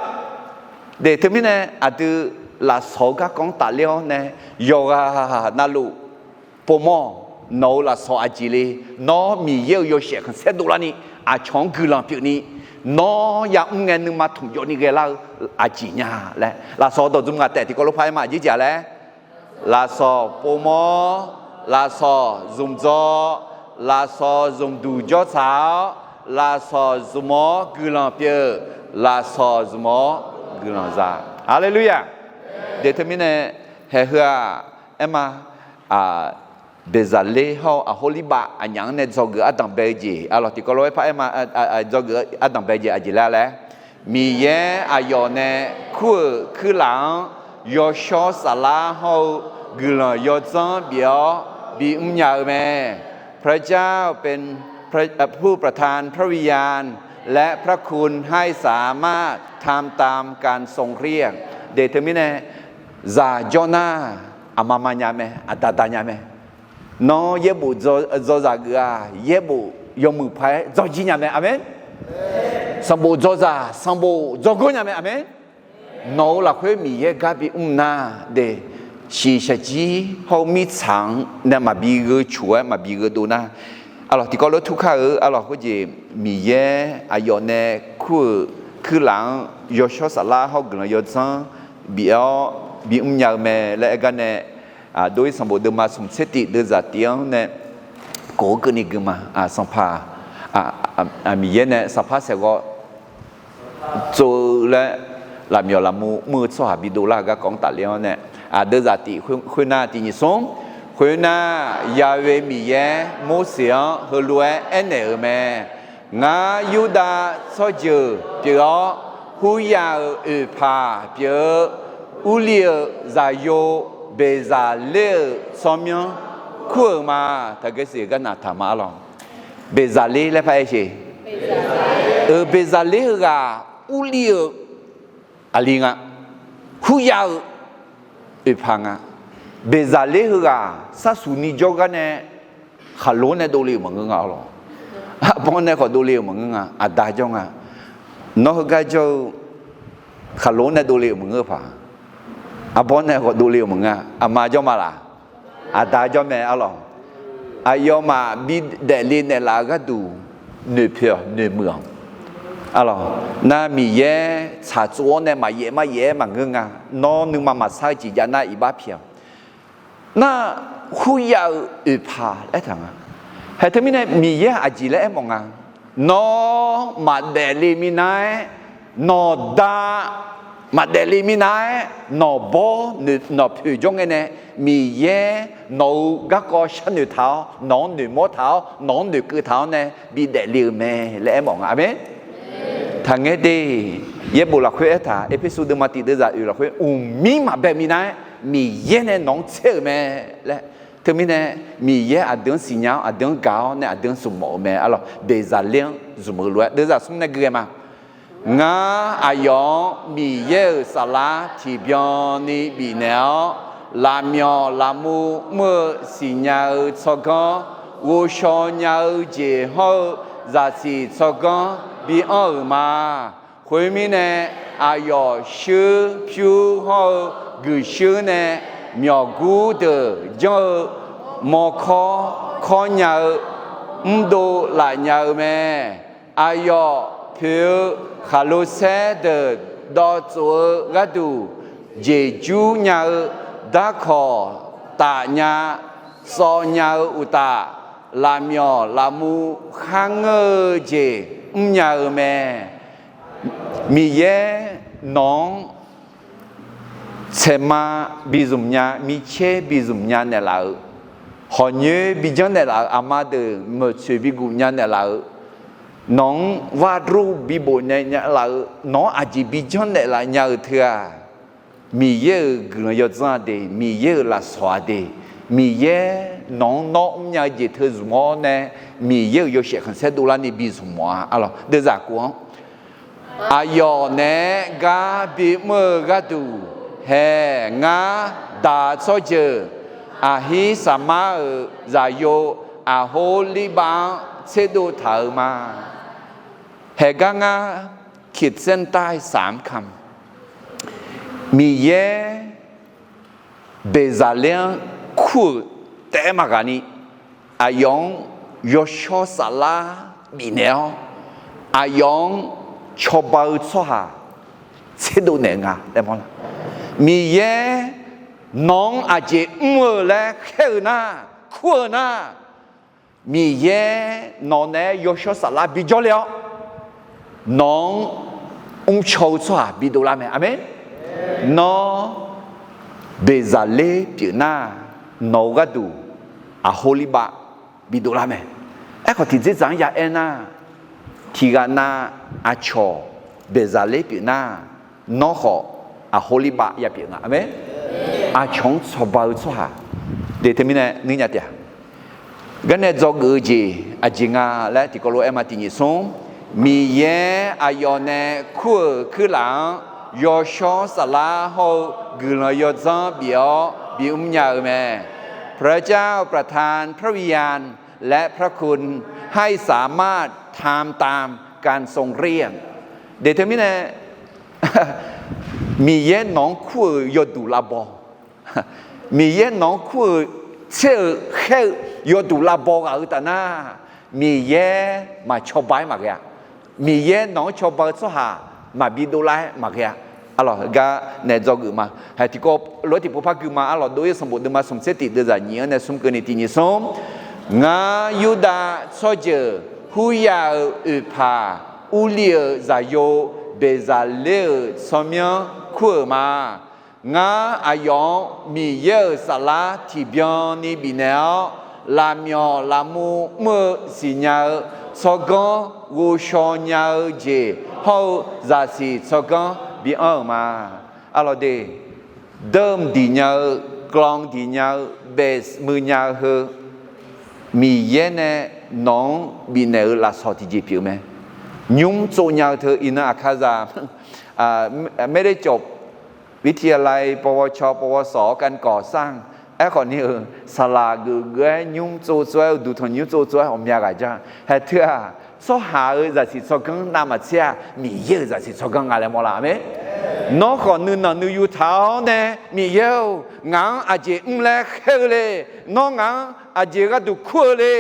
de. Teumirnae aqdui lafsawq-eu garkawv-anr tafler-awr nae yawqghaq navluf povmawr-awq. Nawq-euq lafsawq aqjeq le? Nawr Miqyaer-euq yawshaef khanqsaer dovlarni, aqcawq-anr guiqlanq pyeufni, nawr yamr ngae nuima tmq jawvni ghaelar-eu aqjeq nya laer, lafsawq-eu dawqdzmr ngaq taef tiqkawv lof par aer ma. Aqjeq jeq-a laer, lafsawq povmawr-awr, lafsawq zmq dzawr-awr, lafsawq zmqduq jawrsaq-awr, lafsawq zmq-awr guiqlanq pyeuf-eu, lafsawq zmq-awr guiqlanq za. Haleluya! De teumirnae haeq heu-aq, aer ma, Beqzaqler hawr-eu Aqhorlirbav aqnyaf-anr nae dzawgeuf ardanq bae-eu jeq, arlawq tiqkawv lof-aer par aer ma. Dzawgeuf ardanq bae-eu jeq aqjeq laer laer, Miqyaer aqyawf nae kur-euq kuirlaf-anr yawshawr saflar hawr-eu guiqlanq yawdzanr bif-awr bimr nya-eu mae. พระเจ้าเป็นผู้ประทานพระวิญญาณ และพระคุณให้สามารถทำตามการทรงเรียก De teumirnae, zaq jawr nar, aqma ma nya mae, aqda da nya mae. Nawr yaerbof dzaw zaq geuf-aq, yaerbof yawmuiq paq-aer dzawjir nya mae. Aqmeq. Sanqbof dzaw zaq, sanqbof dzawgor nya mae. Aqmeq. Nawq-euq lafkhoer Miqyaer gar bimr nar de, shiqshaq jir hawr-eu mirtsaq-anr nae maqbi gheu coq-aer maqbi gheudov nar, arlawq tiqkawv lof turkar-eu, arlawq khoerjeq Miqyaer aqyawf nae kur-euq kuirlaf-anr yawshawr saflar hawr-eu guiqlanq yawdzanr bif-awr bimr nya-eu mae laer aer gar nae, dov-ir sanqbof deuvma smq tser tif deuvzaq tif-anr nae kof-eu keuvni gui ma. Sanqpaq Miqyaer nae sanqpaq saeqghawv tsov-eu laer lafmyawf lafmu mr-eu tsawrhaq bidov lar-eu garkawv-anr tafler-awr nae, deuvzaq tif khoernar tiq nyiq smr, Khoernar, Ya'we Miqyaer Morseq-anr heulof-aer aernaeq-euq mae. Ngar Yurdav tsawrjeuq pyeuf-awr, hurya-euq oeqpaq pyeuf-eu Urli-euq zaqyo Beqzaqler-euq tsawrmyanr kur-euq ma. Taqgeu siq gar naq taq ma arlawq. Beqzaqler laer par-aer sheq. Euq Beqzaqler heughaq Urli-euq aqli nga. Hurya-eu oeqpaq nga. Beqzaqler heughaq sarsuq ni jawrgar nae khaqlo nae dovle-euq maqngeur nga arlawq. Arbawr nae khawf dovle-euq maqngeur nga, aqda jawr nga. Nawr heugar jawr-eu khaqlo nae dovle-euq maqngeur paq. Arbawr nae khawf dovle-euq maqngeur-a. Aqma jawr ma laq? Aqda jawr mae arlawq. Aqyawfmaf bidaef le naeqlaf-eu gharduq noeqpoeq-awq, noeqmuiq-awq. Arlawq, nar Miqyaer tsaqtsov-awr nae maqyaef maryaef-aer maqngeur nga. Nawr nuima maqsar-eu jeq jav nar iqbax pyaeq-awq. Nar hurya-eu oeqpaq laer taq nga. Haeq teumirnae Miqyaer aqjeq laer aermawf nga. Nawr maqdaef le minav-aer, nawqda maqdaef le minav-aer, nawqbawr nawqpoeq jawr ngae nae, Miqyaer nawq-euq garkawv sharnoeq taq-awr, nawq-anr noeqmawr taq-awr, nawq-anr noeqkeuv taq-awr nae bidaef le-euq mae laer aermawf nga. Aqmeq. Taqngaer de, yaerbof lafkhoer aertaq, Erpersu deuvma tiq deuvzaq oeq lafkhoer, mqmir maqbae minav-aer Miqyaer nae nawq-anr tser-euq mae laer. Teumirnae Miqyaer aqdui-anr siqnya-awr, aqdui-anr gaq-awr nae aqdui-anr zmq mawf-eu mae arlawq. Beqzaqler-anr zmq-eu lof-aer deuvzaq smr nae gui ghae ma. Ngar aqyawf-anr Miqyaer-euq saflar tiqbyan ni bifnaeq-awr, lafmyawf lafmuv mr-eu siqnya-eu tsawrganr, ghovshaw nya-eu jeq hawr-eu zaqsiq tsawrganr bianr-euq ma. Khoermirnae, aqyawf shuir pyur hawr-eu guiqshuir nae myawqgur deuq janr-eu mawrkawr kawr nya-eu mrdov laf nya-eu mae. Aqyawf poeq-eu khaqlo saer deuq dawv tsof-eu gharduq jeqjur nya-eu darkawq taf nya, sawv nya-eu uqtaf, lafmyawf lafmuv kharngeur-eu jeq mrnya-eu mae. Miqyaer nawq-anr tsaeqma bizmq nya, micaer bizmq nya naeqlaf-euq, hawqnyoer bijanr naeqlaf-euq, aqma deuq meuqtsoeq biguf nya naeqlaf-euq, nawq-anr vardrur bibof naeq nya laf-euq, nawq-anr aqjeq bijanr naeqlaf nya-euq teu-aq, Miqyaer-euq guiqlanq yawdzanr-a de, Miqyaer-euq lafsawq-a de, Miqyaer nawq-anr nawr mrnya-eu jeq teu zmq-awr nae, Miqyaer-euq yawshaef khanqsaer dovlarni bizmq mawf-a arlawq. Deuvzaq kov-anr, aqyawf naeq-aer gar bimr-eu gharduq hae, ngar daq tsawrjeuq Aqhir Saqmar-euq zaqyo Aqhorlirbav-anr tserdov taq-euq ma. Haeqgar ngar ขีดเส้นใต้สามคำ Miqyaer Beqzaqler-anr kur-euq taef-aer maqghaq ni, aqyawf-anr yawshawr saflar bifnaeq-awr, aqyawf-anr cawba-eu tsawrhaq tserdov naeq-eu nga laer mawrlar. Miqyaer nawq-anr aqjeq mr-eu laer khaer-eu nar, kur-eu nar, Miqyaer nawq naeq-aer yawshawr saflar bijawr le-awr, nawq-anr mrcaw-eu tsawrhaq bidov lar mae. Aqmeq. Nawr Beqzaqler pyeuf nar, nawq-eu gharduq Aqhorlirbav bidov lar mae. Aerkhawf, tiqdzerdzaq-anr ya aer nar, tiqghaq nav aqcawq Beqzaqler pyeuf nar, nawr khawf Aqhorlirbav yapyeuf nga. Aqmeq. Aqcawq-anr cawba-eu tsawrhaq de teumirnae nuirnya taef-a. Garnae dzawgeuf-eu jeq aqjeq nga laer tiqkawv lof-aer ma. Tiqnyif smr, Miqyaer aqyawf nae kur-euq kuirlaf-anr yawshawr saflar hawr-eu guiqlanq yawdzanr bif-awr bimr nya-eu mae. พระเจ้าประทานพระวิญญาณและพระคุณให้สามารถทำตามการทรงเรียก de teumirnae, Miqyaer nawq-anr kur-euq yawduq lavbaw, Miqyaer nawq-anr kur-euq tser-euq khaer-eu yawduq lavbaw ghaq-eu taf nar, Miqyaer maq cawba-aer maqghae-a. Miqyaer nawq-anr cawba-eu tsawrhaq maqbi dovlar-aer maqghae-a. Arlawq, gar nae dzawgeuf ma. Haiq tiqkawv lof-aer tiqpov par gui ma. Arlawq, Dov-ir sanqbof deuvma smq tser tiq deuvzaq nyiq-anr nae smr keuvni tiqnyif smr, ngar Yurdav tsawrjeuq Hurya-euq oeqpaq Urli-euq zaqyo Beqzaqler-euq tsawrmyanr kur-euq ma. Ngar aqyawf-anr Miqyaer-euq saflar tiqbyan ni bifnaeq-awr, lafmyawf lafmur mr-eu siqnya-eu tsawrganr, ghovshaw nya-eu jeq hawr-eu zaqsiq tsawrganr bianr-euq ma. Arlawq de, deuv-eu diq nya-eu, klanv diq nya-eu, baef muiq nya-eu heu, Miqyaer nae nawq-anr bifnaeq-eu lafsawq tiqjeq pyeuf mae. Nymr tsov nya-eu teu iqnan aqkaqzaq ไม่ได้จบ วิทยาลัย ปวช ปวส การก่อสร้าง aerkhawf ni-euq saqlaq geuf geuf-aer nymr tsov tsov-aer uqduq tanqnymr tsov tsov-aer ghawqmya ghaq jar. Haeq teu-aq, tsawrhaq-euq zaqsiq tsawrganr navmaqtser-aq, Miqyaer-euq zaqsiq tsawrganr nga laer mawrlar. Aqmeq. Nawr khawf nuinanq nuiyu taq-awr nae, Miqyaer-or, ngaq-anr aqjeq mr laer khaer-eu le. Nawr ngaq-anr aqjeq gharduq kur-eu le.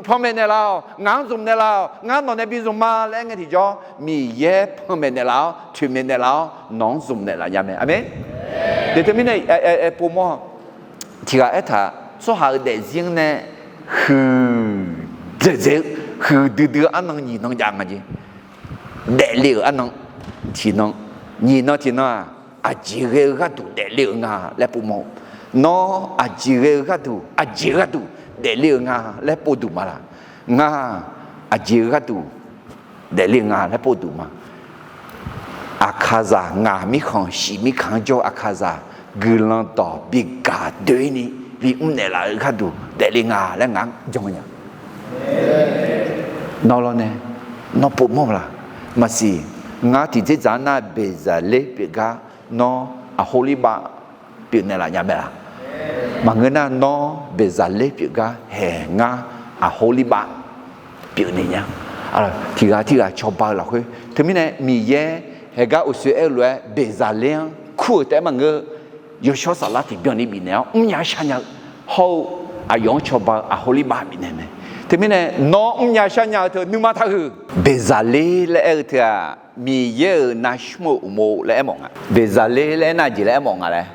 Panmaeq naeqlaf-awq, ngaq-anr zmq naeqlaf-awq, ngar nawq nae bi zmq ma laer aer ngae tiqjawr, Miqyaer panmaeq naeqlaf-awr, toeqmaeq naeqlaf-awr, nawq-anr zmq naeqlaf nya mae. Aqmeq. Deuq teumirnae, aer, aer, aer, povmawr-aq, tiq ghaq aertaq, tsawrhaq-euq daefzir-anr nae huiqdzaeq dzaeq-eu, huiqdui dui-eu arnan nyiq nan jav nga jeq. Daefle-euq arnan tiq nan, nyiq nan tiq nan-aq, aqjeq ghae-eu gharduq daefle-euq nga laer povmawr-eu. Nawr aqjeq ghae-eu gharduq, aqjeq gharduq daefle-euq nga laer povduq ma laq? Ngar aqjeq gharduq daefle-eu nga laer povduq ma. Aqkaqzaq ngaq mirkhanq shif mirkhanq-anr jawr-eu aqkaqzaq guiqlanq dawq bi gaq doeni bi mrnaeq laf-eu gharduq daefle nga laer ngaq-anr jan nya. Nawr lawrnae, nawr povmawr-eu laq? Maqsiq, ngar tiqdzerdzaq-anr nar Beqzaqler pyeufgar nawr Aqhorlirbav pyeufnaeq laf nya mae laq? Maqngeur nar nawr Beqzaqler pyeufgar haeq ngar Aqhorlirbav pyeufnaeq nya. Tiq ghaq tirghaq cawba-eu lafkhoer teumirnae Miqyaer haeqgar uqsoer aer-eu lof-aer Beqzaqler-anr kur-euq taef-aer maqngeur, yawshawr saflar tiqbyan ni bifnaeq-awr mrnya sharnya-eu hawr-eu aqyawf-anr cawba-eu Aqhorlirbav bifnaeq mae. Teumirnae nawr mrnya sharnya-eu teu nuima taqhuiq. Beqzaqler laer aer-eu teu-aq, Miqyaer-euq navsmr-eu uqmov laer aermawf nga. Beqzaqler laer aernar jeq laer aermawf nga laer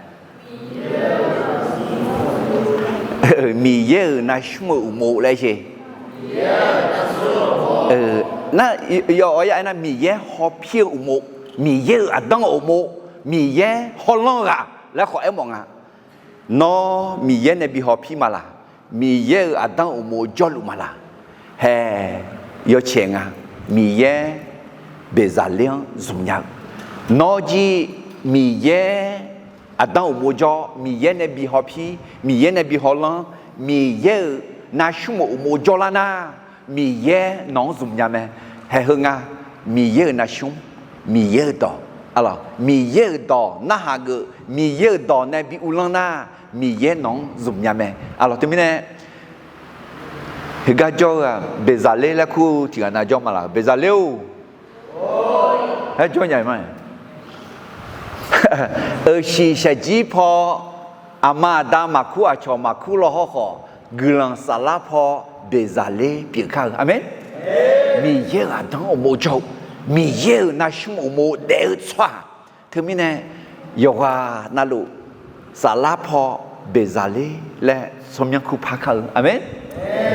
Miqyaer-euq navsmr-eu uqmov laer sher. Nar, yawf-awr ya aernar, Miqyaer hawpir-eu uqmov, Miqyaer-euq aqdanr-eu uqmov, Miqyaer hawlanr ghaq laer khawf aermawf nga. Nawr Miqyaer nae bi hawpir ma laq? Miqyaer-euq aqdanr uqmov jawrluf ma laq? Hae, yawcaeq nga. Miqyaer Beqzaqler-anr zmqnya-eu. Nawr jir Miqyaer aqdanr uqmov jawr, Miqyaer nae bi hawpir, Miqyaer nae bi hawlanr, Miqyaer-euq navsmr-euq uqmov jawrlar nar, Miqyaer nawq-anr zmqnya mae. Hae heu nga, Miqyaer-euq navsmr, Miqyaer-euq dawq, Miqyaer-euq dawq narhaq geuf, Miqyaer-euq dawq nae bi uvlanr nar, Miqyaer nawq-anr zmqnya mae. Aqlawq teumirnae, heugar jawr-eu-aq, Beqzaqler laer kur tiq ghaq nav jawr ma laq? Beqzaqler-or, aer jawr nya-iq ma. Euqshiq shaqjir paw, aqma aqda maqkur aqcawq maqkur law hawrkhawf, guiqlanq saflar paw Beqzaqler pyeuf kar-eu. Aqmeq. Miqyaer-euq aqdanr uqmov jawr-eu, Miqyaer-euq navsmr uqmov daef-eu tsawrhaq. Teumirnae, yawqghaq navluf saflar paw Beqzaqler laer tsawrmyanr kur par kar-eu. Aqmeq.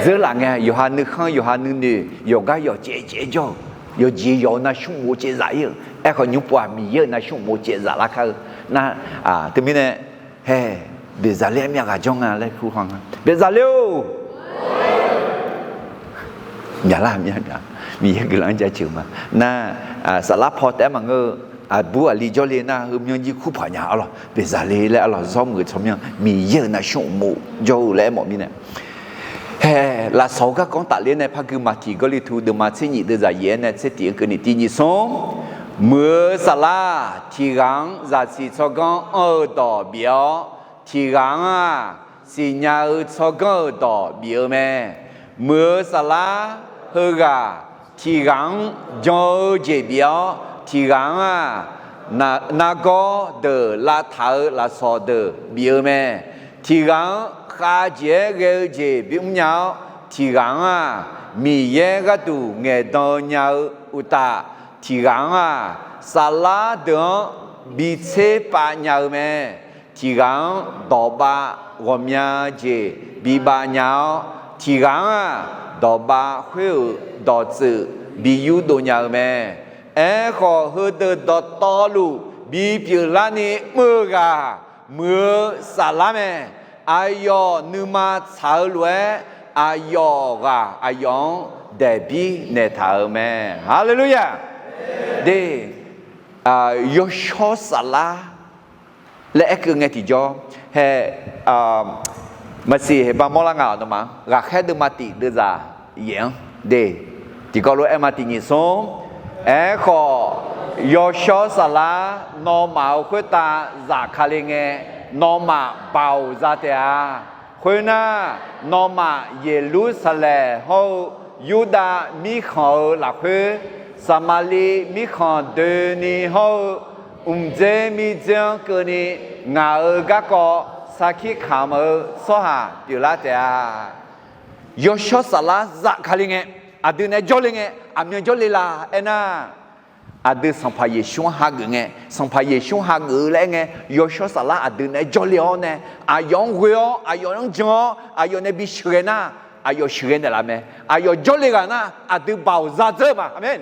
Dzeurlaf ngae, yawqha nuikhanr yawqha nuinoeq yawqgar yawqcaev caev jawr-eu, yawqjeq yawq-eu navsmr uqmov caevzaf ir-euq. Aerkhawf nymr pov-aq, Miqyaer-euq navsmr uqmov caevzaf lar kar-eu nar, teumirnae, hae, Beqzaqler-anr myav ghaq jawr nga laer kur haw nga. Beqzaqler-or, myaqlar myav, Miqyaer guiqlanq-anr jaceuq ma. Nar, saflar paw taef-aer maqngeur-eu, aqbur aqli jawrle nar heumyanr jir kurpaq nya arlawq. Beqzaqler laer arlawq zawr muiq-eu tsawrmyanr Miqyaer-euq navsmr uqmov jawr-eu laer aermawf mirnae, hae, lafsawq-eu garkawv-anr tafler nae par gui maq tiq Gawrliqtu deuvma tser nyif deuvzaq yaef-aer nae tser tiq-eu keuvni tiq nyif smr, muiq-eu saflar tiq ghaq-anr zaqsiq tsawrganr anr-eu dawq bif-awr, tiq ghaq-anr-aq, siqnya-eu tsawrganr-euq dawq bif-eu mae. Muiq-eu saflar heughaq tiq ghaq-anr jan-eu jeq bif-awr, tiq ghaq-anr-aq, nargawr deuq lavtaq-eu lafsawq deuq bif-eu mae. Tiq ghaq-anr khavjeq-aer ghae-eu jeq bimr nya-awr, tiq ghaq-anr-aq, Miqyaer gharduq ngaeqdan-eu nya-eu uqtaf, tiq ghaq-anr-aq, saflar deuq-anr bi tser pav nya-eu mae. Tiq ghaq-anr dawqbav ghawqmya jeq bi bav nya-awr, tiq ghaq-anr-aq, dawqbav khoer-euq dawqtsuif bi yurdov nya-eu mae. Aerkhawf, heudeuq dawqtawvluf bipyeuf larni mr-eu ghaq muiq-eu saflar mae. Aqyawf nuima tsaq-eu lof-aer, aqyawf ghaq aqyawf-anr daeqbir naeqtaq-euq mae. Haleluya! De, yawshawr saflar laer aerkeuv ngae tiqjawr, hae, maqsiq haeqba mawrlar nga-awq. Nawmaf-anr Ghaqkhaer deuvma tiq deuvzaq yaef-anr de, tiqkawv lof-aer ma tiq nyiq smr. Aerkhawf, yawshawr saflar nawmaf-euq khoertav zafkale ngae, nawmaf baoq za taef-a. Khoernar, nawmaf Yeqlursaqlaeq hawr-eu Yurdav mirkhanq-euq lafkhoer, Saqmaqliv mirkhanq doeni hawr-eu mqdzer mirdzer-anr keuvni, ngaq-euq garkawv sarkir kamq-eu tsawrhaq pyeuflar taef-a. Yawshawr saflar zafkale ngae, aqdui naeq-aer jawrle ngae, aqmyan jawrle la aernar, aqdui Sanqpaq Yeqsur-anr hageuf ngae, Sanqpaq Yeqsur-anr hageuf-eu laer aer ngae, yawshawr saflar aqdui naeq-aer jawrle-awr nae, aqyawf-anr ghoe-awr, aqyawf-anr jan-awr, aqyawf nae bisheuqghae nar, aqyawf sheuqghae naeqlaf mae. Aqyawf jawrle ghaq nar, aqdui baoq zadzeur-eu ma. Aqmeq.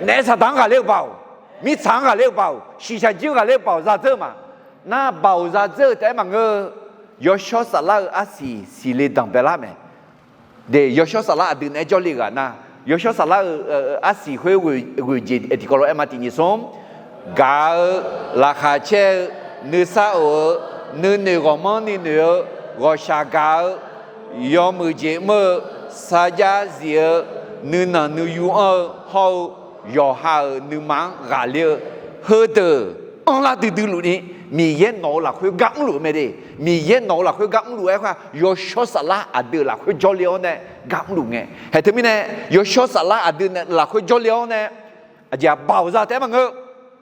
Naef saqdaq-anr ghaqler-eu baoq, mirtsaq-anr ghaqler-eu baoq, shiqshaq jir-anr ghaqler-eu baoq zadzeur-eu ma. Nar baoq zadzeur-eu taef-aer maqngeur-eu, yawshawr saflar-euq arsiq siqle danqbae lar mae. De, yawshawr saflar aqdui naeq-aer jawrle ghaq nar, yawshawr saflar-euq arsiq khoer ghoeq jeq tiqkawv lof-aer ma tiq nyiq smr. Gaq-eu, laqkhaq caer-eu, nuisar of-eu, nuinoeq ghawqmanrni noeq-eu, ghawqshaq gaq-eu, yawmuiq jeq mr-eu, sarjax zif-eu, nuinanq nuiyu anr-eu hawr-eu, yawqha-euq nuima-anr ghaqler-eu, heudeuq anrlar duidui luf ni, Miqyaer nawq-euq lafkhoer gar mrluf-eu mae de. Miqyaer nawq-euq lafkhoer gar mrluf-aer khoer-aq, yawshawr saflar aqdui-euq lafkhoer jawrle-awr nae gar mrluf ngae. Haeq teumirnae, yawshawr saflar aqdui nae lafkhoer jawrle-awr nae, aqjeq-aq baoq za taef-aer maqngeur.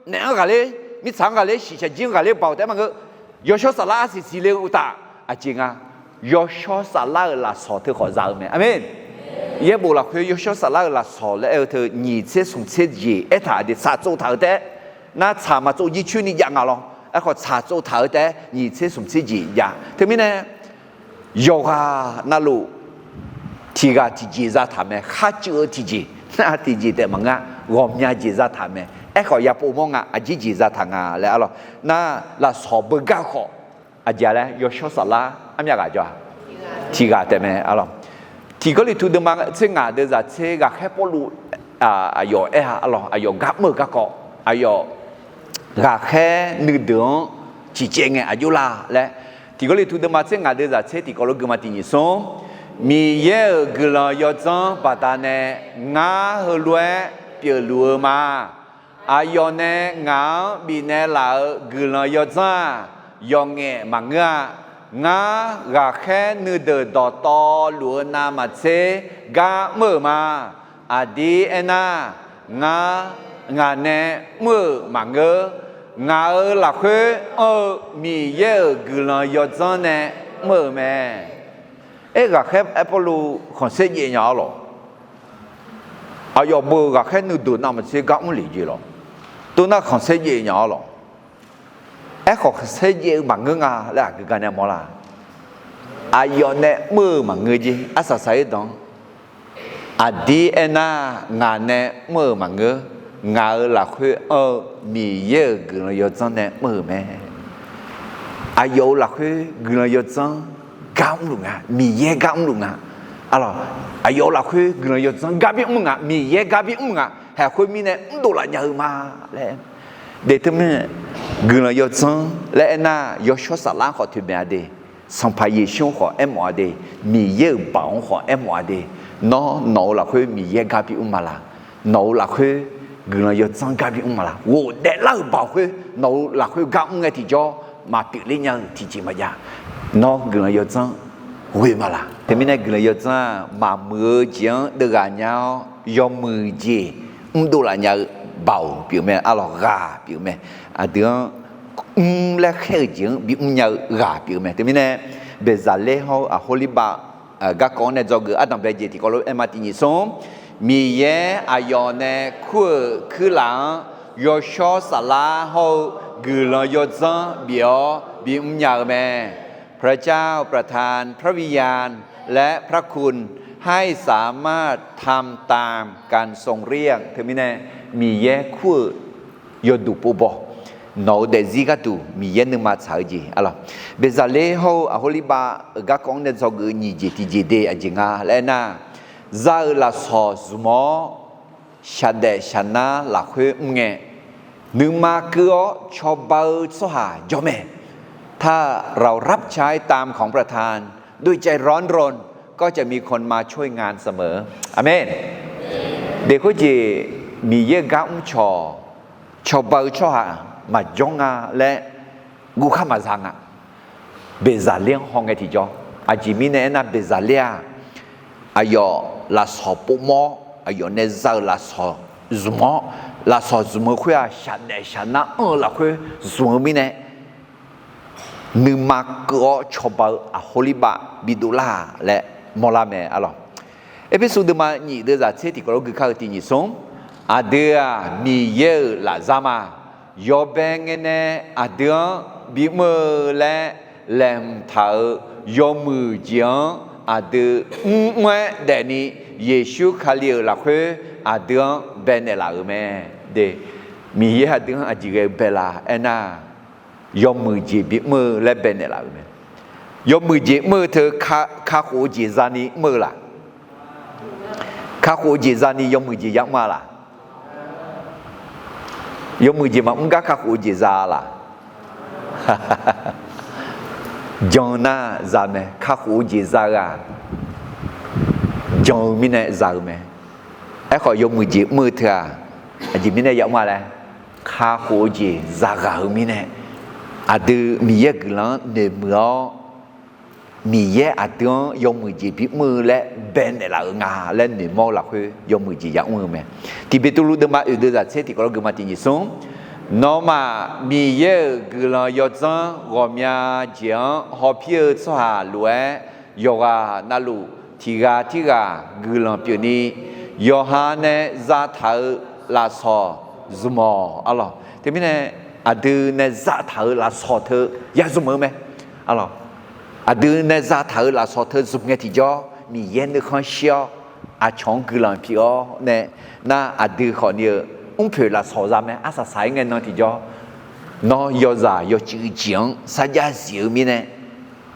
Naeq-anr ghaqler, mirtsaq-anr ghaqler, shiqshaq jir-anr ghaqler baoq taef-aer maqngeur. Yawshawr saflar arsiq siqle-eu uqtaf, aqjeq nga, yawshawr saflar-euq lafsawq teu khawf za-eu mae. Aqmeq. Yaerbof lafkhoer yawshawr saflar-euq lafsawq laer aer-eu teu nyiq tser smq tser jeq aertaq aqdui tsaq tsov taq-eu taef-aer, nar tsaq maq tsov jircoer ni jav nga lawr. Aerkhawf tsaq tsov taq-eu taef-aer nyiq tser smq tser jeq jav. Teumirnae, yawqghaq navluf tiq ghaq tiqjeq zataq mae. Kharcuiv-eu tiqjeq, nar tiqjeq taef maqngeur, ghawqmya jeq zataq mae. Aerkhawf yapov mawr nga, aqjeq jeq zataq nga laer arlawq. Nar lafsawq beugar khawf, aqjeq laer yawshawr saflar armyav ghaq jawr-a, tiq ghaq taef mae arlawq. Tiq Gawrliqtu deuvma tser ngaq deuvzaq tser ghaqkhaer Pawrluv aqyawf aer-a arlawq, aqyawf gar mr-euq garkawv, aqyawf ghaqkhaer nuideuq-anr ciqcaev ngae aqjox la laer, tiq Gawrliqtu deuvma tser ngaq deuvzaq tser tiqkawv lof-aer gui ma tiq nyiq smr. Miqyaer-euq guiqlanq yawdzanr baqdanae ngar heulof-aer pyeufluf-eu ma. Aqyawf nae ngaq-anr bifnaeq laf-euq guiqlanq yawdzanr-aq, yawqngaef maqngeur-a. Ngar ghaqkhaer nuideuq dawqtawvluf-eu navmaqtser gar mr-euq ma. Aqdir aernar, ngar, ngaq nae mr-euq maqngeur. Ngaq-euq lafkhoer anr-eu Miqyaer-euq guiqlanq yawdzanr nae mr-euq mae. Aer, ghaqkhaer aer Pawrluv khanqsaer jaev nya arlawq. Aqyawf beu ghaqkhaer nuideuq navmaqtser gar mr lef jeq lawr. Teunar khanqsaer jaev nya arlawq. Aerkhawf khanqsaer jaev-eu maqngeur nga laer aqgeu gar nae mawrlar. Aqyawf nae mr-euq maqngeur jeq arsaq saq-ir danq. Aqdir aernar, ngaq nae mr-euq maqngeur. Ngaq-euq lafkhoer anr-eu Miqyaer-euq guiqlanq yawdzanr nae mr-euq mae. Aqyawf-euq lafkhoer guiqlanq yawdzanr gar mrluf nga, Miqyaer gar mrluf nga. Arlawq, aqyawf-euq lafkhoer guiqlanq yawdzanr gar bi mr nga, Miqyaer gar bi mr nga. Haeq khoermirnae mrdov laf nya-eu ma laer. De teumirnae, guiqlanq yawdzanr laer aernar, yawshawr saflar-anr khawf toeqmaeq-a de. Sanqpaq Yeqsur-anr khawf aermawf-a de. Miqyaer-euq baoq-anr khawf aermawf-a de. Nawr, nawq-euq lafkhoer Miqyaer gar bi mr ma la? Nawq-euq lafkhoer guiqlanq yawdzanr gar bi mr ma la? Ghofdaef lar-euq baoq khoer nawq-euq lafkhoer gar mr ngae tiqjawr, maqpyeuf ler nya-eu tiqjeq maqjav. Nawr guiqlanq yawdzanr ghoe ma la? Teumirnae guiqlanq yawdzanr-aq, maqmuiq-eu jeq-anr deuvghaq nya-awr, yawmuiq jeq mrdov laf nya-eu baoq pyeuf mae. Arlawq, ghaq pyeuf mae. Aqdui-anr mr laer khaer-eu jeq-anr bi mr nya-eu ghaq pyeuf mae. Teumirnae, Beqzaqler hawr-eu Aqhorlibav garkawv-anr nae dzawgeuf ardanqbae jeq tiqkawv lof-aer ma tiq nyiq smr. Miqyaer aqyawf nae kur-euq kuirlaf-anr yawshawr saflar hawr-eu guiqlanq yawdzanr bif-awr bimr nya-eu mae. พระเจ้าประทานพระวิญญาณและพระคุณให้สามารถทำตามการทรงเรียก Teumirnae, Miqyaer kur-euq yawduq pov baw. nawq-eu daefzir gharduq Miqyaer nuima tsaq-eu jeq arlawq. Beqzaqler hawr-eu Aqhorlibav-euq garkawv-anr nae dzawgeuf-eu nyiq jeq tiqjeq de aqjeq nga laer aernar, za-euq lafsawq zmq-awr shaqdaef shaqnar lafkhoer mr ngae, nuima keuv-awr cawba-eu tsawrhaq jawr mae. ถ้าเรารับใช้ตามของประทาน ด้วยใจร้อนรน ก็จะมีคนมาช่วยงานเสมอ อาเมน Deq khoerjeq Miqyaer-euq gar mr cawq cawba-eu tsawrhaq maqjawr nga laer guvkhar maqza nga. Beqzaqler-anr hawngae tiqjawr, aqjeq mirnae aernar, Beqzaqler-aq, aqyawf lafsawq povmawr-awr, aqyawf nae za-euq lafsawq zmq-awr, lafsawq zmq-eu khoer-aq, shaqdaef shaqnar anr-eu lafkhoer zmq-eu mirnae, nuima keuv-awr cawba-eu Aqhorlibav bidov lar laer mawrlar mae arlawq. Erpersu deuvma nyiq deuvzaq tser tiqkawv lof gui kar-eu tiq nyiq smr, aqdui-aq Miqyaer-euq lafzar ma. Yawbae ngae nae aqdui-anr bimr-eu laer laeqhmq taq-euq yawmuiq jeq-anr aqdui mrmr-aer daefni, Yeqsur Kali-euq lafkhoer aqdui-anr baenaeq laf-euq mae. De, Miqyaer aqdui-anr aqjeq ghae-eu bae la aernar, yawmuiq jeq bimr-eu laer baenaeq laf-euq mae. Yawmuiq jeq mr-eu teu kakhof-eu jeq zani mr-eu laq? Kakhof-eu jeq zani yawmuiq jeq yamr-a laq? Yawmuiq jeq maqmr gar kakhof-eu jeq za laq? Jan nar za mae. Kakhof-eu jeq za-eu-aq, jan-eu mirnae za-eu mae. Aerkhawf yawmuiq jeq mr-eu teu-aq, aqjeq mirnae yamr-a laer, kakhof-eu jeq zaghaq-eu mirnae, aqdui Miqyaer guiqlanq-anr noeqmuiq-awr, Miqyaer aqdui-anr yawmuiq jeq bimr-eu laer baenaeq laf-euq nga laer noeqmawr-eu lafkhoer yawmuiq jeq yamr-eu mae. Tiq Beqtuvluv deuvma oeq deuvzaq tser tiqkawv lof gui ma tiq nyiq smr, nawmaf Miqyaer-euq guiqlanq yawdzanr ghawqmya jeq-anr hawpir-eu tsawrhaq lof-aer, yawqghaq navluf tiq ghaq tirghaq guiqlanq pyeufni, yawqha nae zataq-euq lafsawq zmq-awq arlawq. Teumirnae aqdui nae zataq-euq lafsawq teu ya zmq-eu mae arlawq. Aqdui nae zataq-euq lafsawq teu zmq ngae tiqjawr, Miqyaer nuikhanr shir-awr, aqcawq-anr guiqlanq pyeuf-awr nae, nar aqdui khawfni-eu mrpoeq lafsawq za mae. Arsaq saq-aer ngae nan tiqjawr, nawr yawzaq yawcuiv jeq-anr sarjax zif-eu mirnae,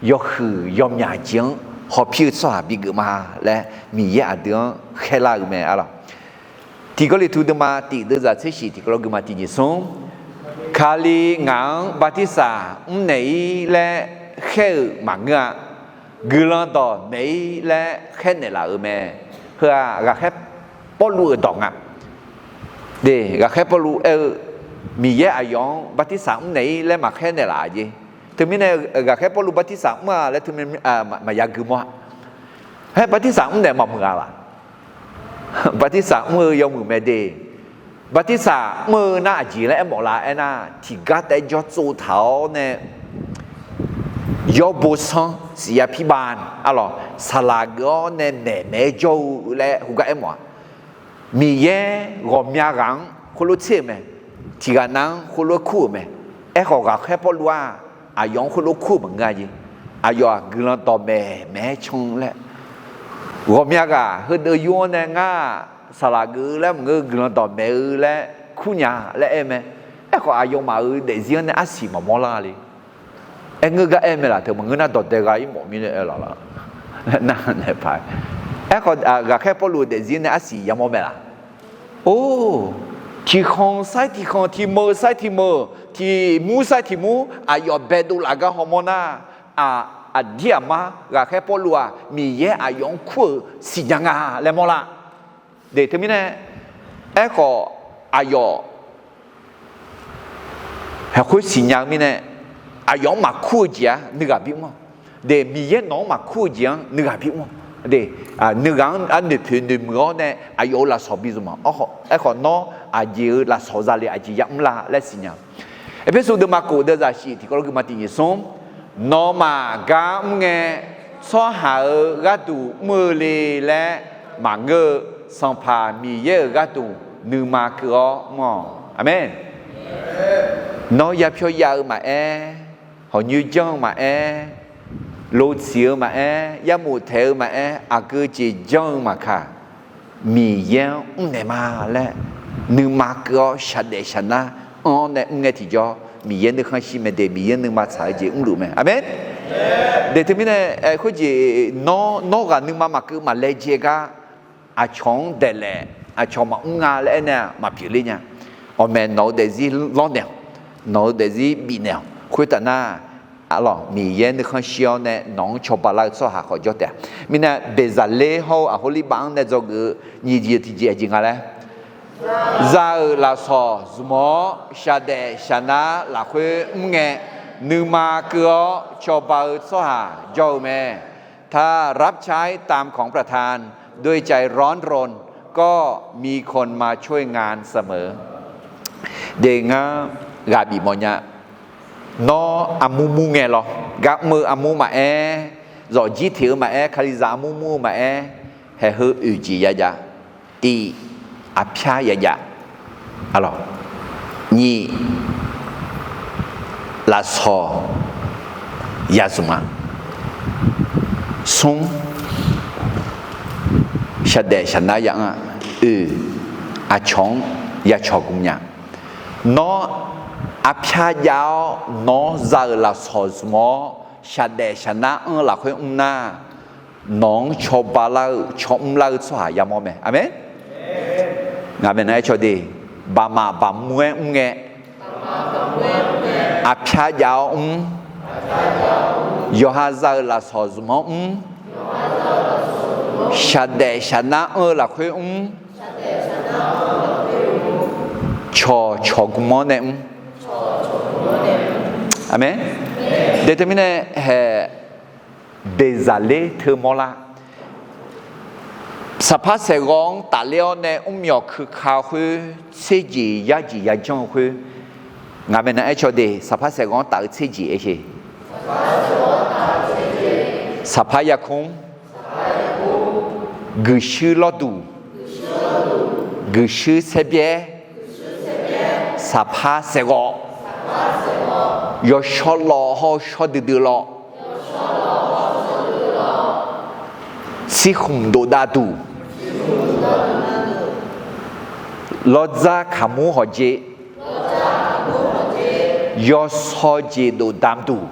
yawhuiq yawmyaq jeq-anr hawpir-eu tsawrhaq bigeuf ma laer Miqyaer aqdui-anr khaerlar-euq mae arlawq. Tiq Gawrliqtu deuvma tiq deuvzaq tser shiq tiqkawv lof gui ma tiq nyiq smr, Kali ngaq-anr bartirsaq mrnaeq-ir laer khaer-euq maqngeur-a. Guiqlanq dawqmaeq-ir laer khaernaeq laf-euq mae. Heu-aq ghaqkhaer Pawrluv-euq dawq nga. De, ghaqkhaer Pawrluv aer-eu, Miqyaer aqyawf-anr bartirsaq mrnaeq-ir laer maqkhaer naeqlaf-a jeq. Teumirnae ghaqkhaer Pawrluv bartirsaq mr-a laer teu maqya gui mawr-a. Haer bartirsaq mrnaeq maqmuiq-a laq? Bartirsaq mr-eu yawmuiq mae de. Bartirsaq mr-eu nar aqjeq laer aermawf la aernar, tiqgar taef-aer jawr tsov taq-awr nae, yawr bo sanr siqya pirbav arlawq, saqlaq geuf-awr nae maeqmaeq-aer jawr-eu laer heugar aermawf-a. Miqyaer ghawqmya ghaq-anr khoerlof tser-euq mae. Tiqghaq nav-anr khoerlof-aer kur-euq mae. Aerkhawf ghaqkhaer Pawrluv-aq, aqyawf-anr khoerlof kur-euq maqngeur-a jeq. Aqyawf-aq guiqlanq dawqmaeq maeq-aer can laer, ghawqmya ghaq heudeuq yur-anr nae ngar-aq saqlaq geuf-eu laer maqngeur, guiqlanq dawqmaeq-eu laer kur nya laer aer mae. Aerkhawf aqyawfmaf-euq daefzir-anr nae arsiq maqmawr lar le. Aer ngeur gar aer mae laq? Teu maqngeur nar dawqdae gha-ir mawf mirnae aer laf la? Nar naeq paq. Aerkhawf ghaqkhaer Pawrluv-euq daefzir nae arsiq yamawr mae laq? Or, tiqkhanq sair tiqkhanq, tiqmeuq sair tiqmeuq, tiqmur sair tiqmur aqyawf baedov laf gar hawmawr nar, aq, aqdir aqmar ghaqkhaer Pawrluv-aq Miqyaer aqyawf-anr kur-euq siqnya nga laer mawr lar. De, teumirnae, aerkhawf aqyawf haqkhoer siqnya-eu mirnae, aqyawf-anr maqkur-eu jeq-aq nuighaq bimr-awq. De, Miqyaer nawq-anr maqkur-eu jeq-anr nuighaq bimr-awq. De, nuighaq-anr arnoeq poeq noeqmuiq-awr nae aqyawf-euq lafsawq bizmq-awq. Aerkhawf nawr aqjeq-euq lafsawq zale aqjeq yamr la laer siqnya. Erpersu deuvma kof deuvzaq shif tiqkawv lof gui ma tiq nyiq smr, nawmaf gar mr ngae, tsawrhaq-euq gharduq mr-eu le laer maqngeur-eu, Sanqpaq Miqyaer-euq gharduq nuima keuv-awr mr-awq. Aqmeq. Nawr yapyawr yav-eu maqaer, hawqnyoer janr-eu maqaer, lotsiq-eu maqaer, yarmof taeq-eu maqaer, aqgeu jeq janr-eu maqkaq, Miqyaer-anr mrnaeq ma laer nuima keuv-awr shaqdaef shaqnar anr-awr nae mr ngae tiqjawr, Miqyaer nuikhanr shir mae de, Miqyaer nuima tsaq-eu jeq mrluf mae. Aqmeq. De teumirnae, khoerjeq nawr, nawr ghaq nuima maqkeuv maqlaejae gar, aqcawq-anr daeqlaef, aqcawq maqmr nga laer aernaeq-aq maqpyeuf ler nya. Awqmaeq nawq-eu daefzir lawrnaeq-awq, nawq-eu daefzir bifnaeq-awq. Khoertaf nar, arlawq, Miqyaer nuikhanr shir-awr nae nawq-anr cawba lar-eu tsawrhaq khawf jawr taef-a. Mirnae Beqzaqler hawr-eu Aqhorlibav-anr nae dzawgeuf-eu nyiq jeq tiqjeq aqjeq nga laer, za-euq lafsawq zmq-awr shaqdaef shaqnar lafkhoer mr ngae, nuima keuv-awr cawba-eu tsawrhaq jawr-eu mae. ถ้ารับใช้ตามของประทานด้วยใจร้อนรน ก็มีคนมาช่วยงานเสมอ. De ngar ghaq bif mawf nya. Nawr armur mur ngae lawr, gar mr-eu armur maqaer, zawqjir teq-eu maqaer, Kalizaq armur mur-eu maqaer, haeq heu oeq jeq yajav. Tiq, aqpyar yajav. Arlawq, nyiq, lafsawq ya zmq-a. Smr, shaqdaef shaqnar ya anr-a. Oeq, aqcawq-anr ya cawq gmq nya. Nawr aqpyar jav-awr nawr za-euq lafsawq zmq-awr shaqdaef shaqnar anr-eu lafkhoer mr nar, nawq-anr cawba lar-eu cawmr lar-eu tsawrhaq yamawr mae. Aqmeq. Ngaq maeqnan aer caw de, baqmaf baqmur-aer mr ngae, aqpyar jav-awr mr, yawqha za-euq lafsawq zmq-anr mr, shaqdaef shaqnar anr-eu lafkhoer mr, cawq cawq gmq-awr nae mr. Aqmeq. De teumirnae haeq Beqzaqler teu mawrlar. Saqpar saeqghawv-anr tafler-awr nae mrmyawq keuka khoer tserjeq yarjeq yajanr-eu khoer, ngaq maeqnan aer caw de, saqpar saeqghawv-anr taf-eu tserjeq aer sher. Saqpar yarkmr, guiqshuir lawrduq, guiqshuir saerbyaer, saqpar saeqghawv, yawshawr lawv hawr-eu shawr duidui lawv, sirkhmq dofdav duq, lawrdzar kaqmur hawqjeq, yawshawr jeq dofdamq duq,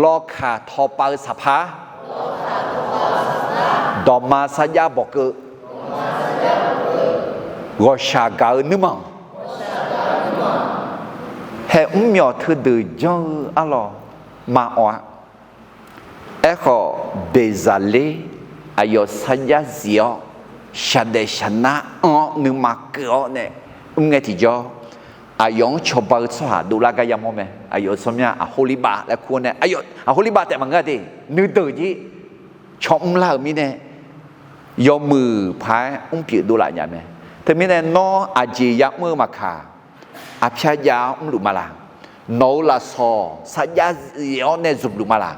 lawkaq tawpav-eu saqpar, dawqma sarjax bawqkeuv, ghawqshaq gaq-eu nuirmanq, haeq mrmyawq teudeuq janr-eu arlawq maqawq-a. Aerkhawf, Beqzaqler aqyawf sarjax zif-awr, shaqdaef shaqnar anr-awr nuima keuv-awr nae mr ngae tiqjawr, aqyawf-anr cawba-eu tsawrhaq dovlar gar yamawr mae. Aqyawf-euq tsawrmyanr Aqhorlibav laer kur-awr nae, aqyawf Aqhorlibav taef maqngeur-a de, nuideuq jir cawmr lar-euq mirnae, yawmuiq paq-aer mrpyeuf dovlaf nya mae. Teumirnae nawr aqjeq yamr-eu maqkaq, aqpyar jav-awr mrluf ma laq? Nawq-euq lafsawq sarjax zif-awr nae zmqluf ma laq?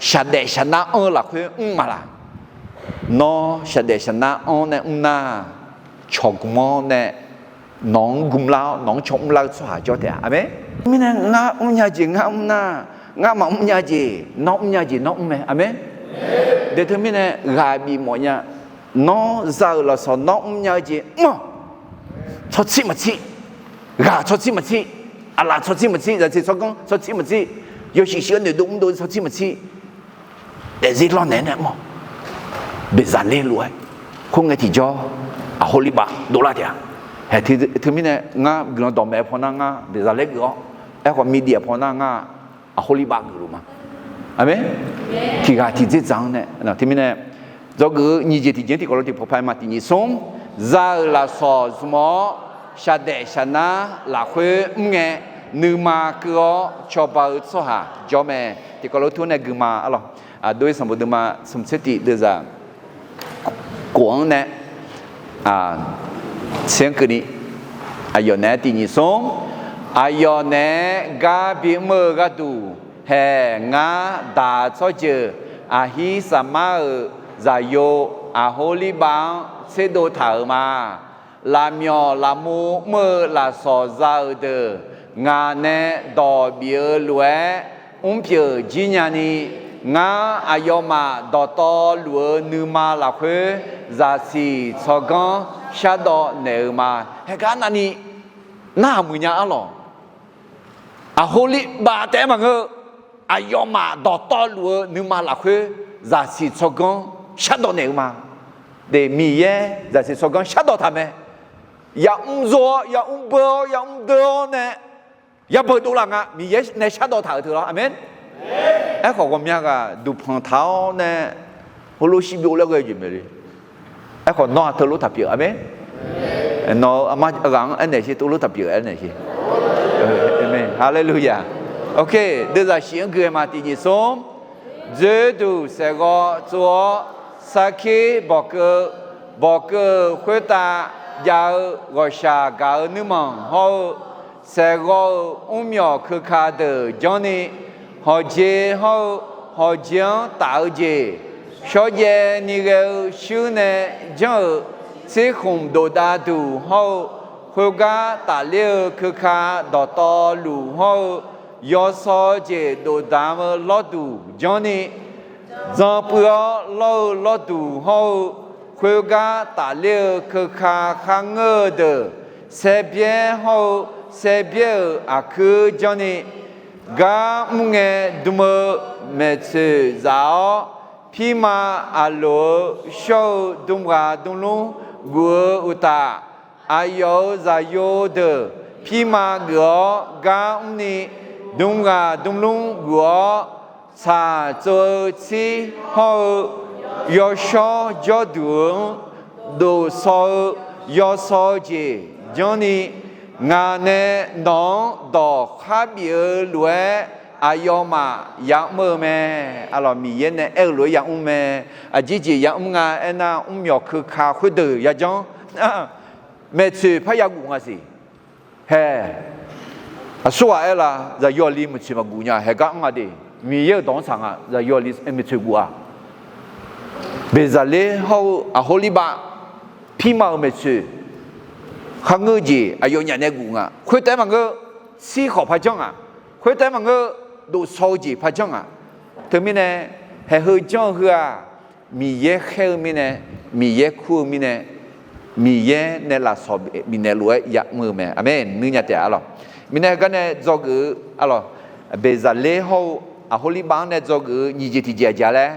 Shaqdaef shaqnar anr-eu lafkhoer mr ma laq? Nawr shaqdaef shaqnar anr nae mr nar, cawq gmq-awr nae nawq-anr gmlar-awr nawq-anr cawmr lar-eu tsawrhaq jawr taef-a. Aqmeq. Mirnae ngar mrnya jeq ngar mr nar, ngar maqmr nya jeq nawr mrnya jeq nawr mr mae. Aqmeq. De teumirnae ghaq bif mawf nya. Nawr za-euq lafsawq nawr mrnya-eu jeq mr-awq. Tsawrtsir maqtsir, ghaq tsawrtsir maqtsir, aqlaf tsawrtsir maqtsir, zaqsiq tsawrganr tsawrtsir maqtsir, yawshuif shuif-eu noeqdov mrdov tsawrtsir maqtsir, daefzir lawrnaeq nae mr-awq. Beqzaqler lof-aer khoerngae tiqjawr Aqhorlibav dovlar taef-a. Haeq teumirnae ngar guiqlanq dawqmaeq paw nar ngar Beqzaqler geuf-awr, aerkhawf Miqdeq paw nar ngar Aqhorlibav geufluf ma. Aqmeq. Tiqghaq tiqdzerdzaq-anr nae teumirnae dzawgeuf-eu nyiq jeq tiqjeq-anr tiq kawv lof tiq pawpae ma. Tiq nyiq smr, za-euq lafsawq zmq-awr shaqdaef shaqnar lafkhoer mr ngae, nuima keuv-awr cawba-eu tsawrhaq jawr mae. Tiq kawv lof tur nae gui ma. Arlawq, Aqdui Sanqbof deuvma smq tser tiq deuvzaq kof-anr nae tser-anr keuvni, aqyawf naeq-aer tiq nyiq smr, aqyawf naeq-aer gar bimr-eu gharduq haeq ngar daq tsawrjeuq Aqhir Saqmar-euq zaqyo Aqhorlibav-anr tserdov taq-euq ma. Lafmyawf lafmur mr-eu lafsawq za-euq deuq ngaq nae dawq bif-eu lof-aer mrpyeuf jir nyani, ngar aqyawfmaf dawqtawvluf-eu nuima lafkhoer zaqsiq tsawrganr shardawv naeq-eu ma. Haeqgar navni narhaq muiq nya arlawq. Aqholibav taef-aer maqngeur-eu, aqyawfmaf dawqtawvluf-eu nuima lafkhoer zaqsiq tsawrganr shardawv naeq-eu ma. De, Miqyaer zaqsiq tsawrganr shardawv taq mae. Yamr zor-awr, yamr beu-awr, yamr deur-awr nae yabeuq dovlaf nga. Miqyaer nae shardawv taq-euq teu lawr. Aqmeq. Aerkhawf, ghawqmya ghaq duqpanq taq-awr nae heulof shir byov laer ghae jeq maeq le. Aerkhawf, nawr-aq teulof taq pyeuf. Aqmeq. Nawq-euq aqma ghaq-anr aernaeq sher, teulof taq pyeuf aernaeq sher. Aqmeq. Haleluya. Ok, deuvzaq shif-anr gui-aer ma. Tiq nyiq smr, dzoerduq saeqghawv tsov-awr, sarkir bawqkeuv, bawqkeuv-euq khoertav jav-eu ghawqshaq gaq-eu nuirmanq hawr-eu, saeqghawv-euq mrmyawq keuka deuq janrni, hawqjeq hawr-eu hawqjeq-anr taf-eu jeq, shawrjaev ni ghae-eu shuir nae janr-euq tsirkhmq dofdav duq hawr-eu, khoergar tafler-eu keuka dawqtawvluf hawr-eu, yawsaw-eu jeq dofdaq-eu lawrduq janrni, dzan puiv-awr lawr-eu lawrduq hawr-eu, khoergar tafler-eu keuka kharngeur-eu deuq, saerbyaer hawr-eu saerbyaer-euq aqkuir janrni, gar mr ngae dm-eu maeqtsoeq zaf-awr, pirma aqloq-eu shawr-eu dm ghaq dm lmr guf-eu uqtaf, aqyawf-euq zaqyo deuq pirma geuf-awr gar mrni, dm ghaq dm lmr guf-awr, tsaq tsov-eu tsir hawr-eu, yawshawr jawrduq-anr dofsaw-eu yawsaw-eu jeq janrni, ngaq nae nawq-anr dawq kharbif-eu lof-aer aqyawfmaf yamr-eu mae. Arlawq, Miqyaer nae aer-eu lof-aer yamr mae. Aqjeq jeq yamr nga aernar, mrmyawq keuka khoerdeuq yajanr maeqtsoeq parya guf nga siq. Hae, aqsurghaq aer la, zaqyo aqli maeqtsoeq maqguf nya, haegar anr nga de. Miqyaer-euq dawq-anr tsaq nga, zaqyo aqli maeqtsoeq guf-a. Beqzaqler hawr-eu Aqhorlirbav pirma-euq maeqtsoeq kharngeur-eu jeq aqyawfnyaf nae guf nga. Khoertav-aer maqngeur, tsir khawf par janr ngaq. Khoertav-aer maqngeur, dofsaw-eu jeq par janr ngaq. Teumirnae, haeq heu janr-eu heu-aq, Miqyaer khaer-eu mirnae, Miqyaer kur-eu mirnae, Miqyaer nae lafsawq bifnaeq lof-aer yamr-eu mae. Aqmeq. Nuinya taef-a arlawq. Mirnae heugar nae dzawgeuf-eu arlawq, Beqzaqler hawr-eu Aqhorlirbav-anr nae dzawgeuf-eu nyiq jeq tiqjeq aqjeq-a laer,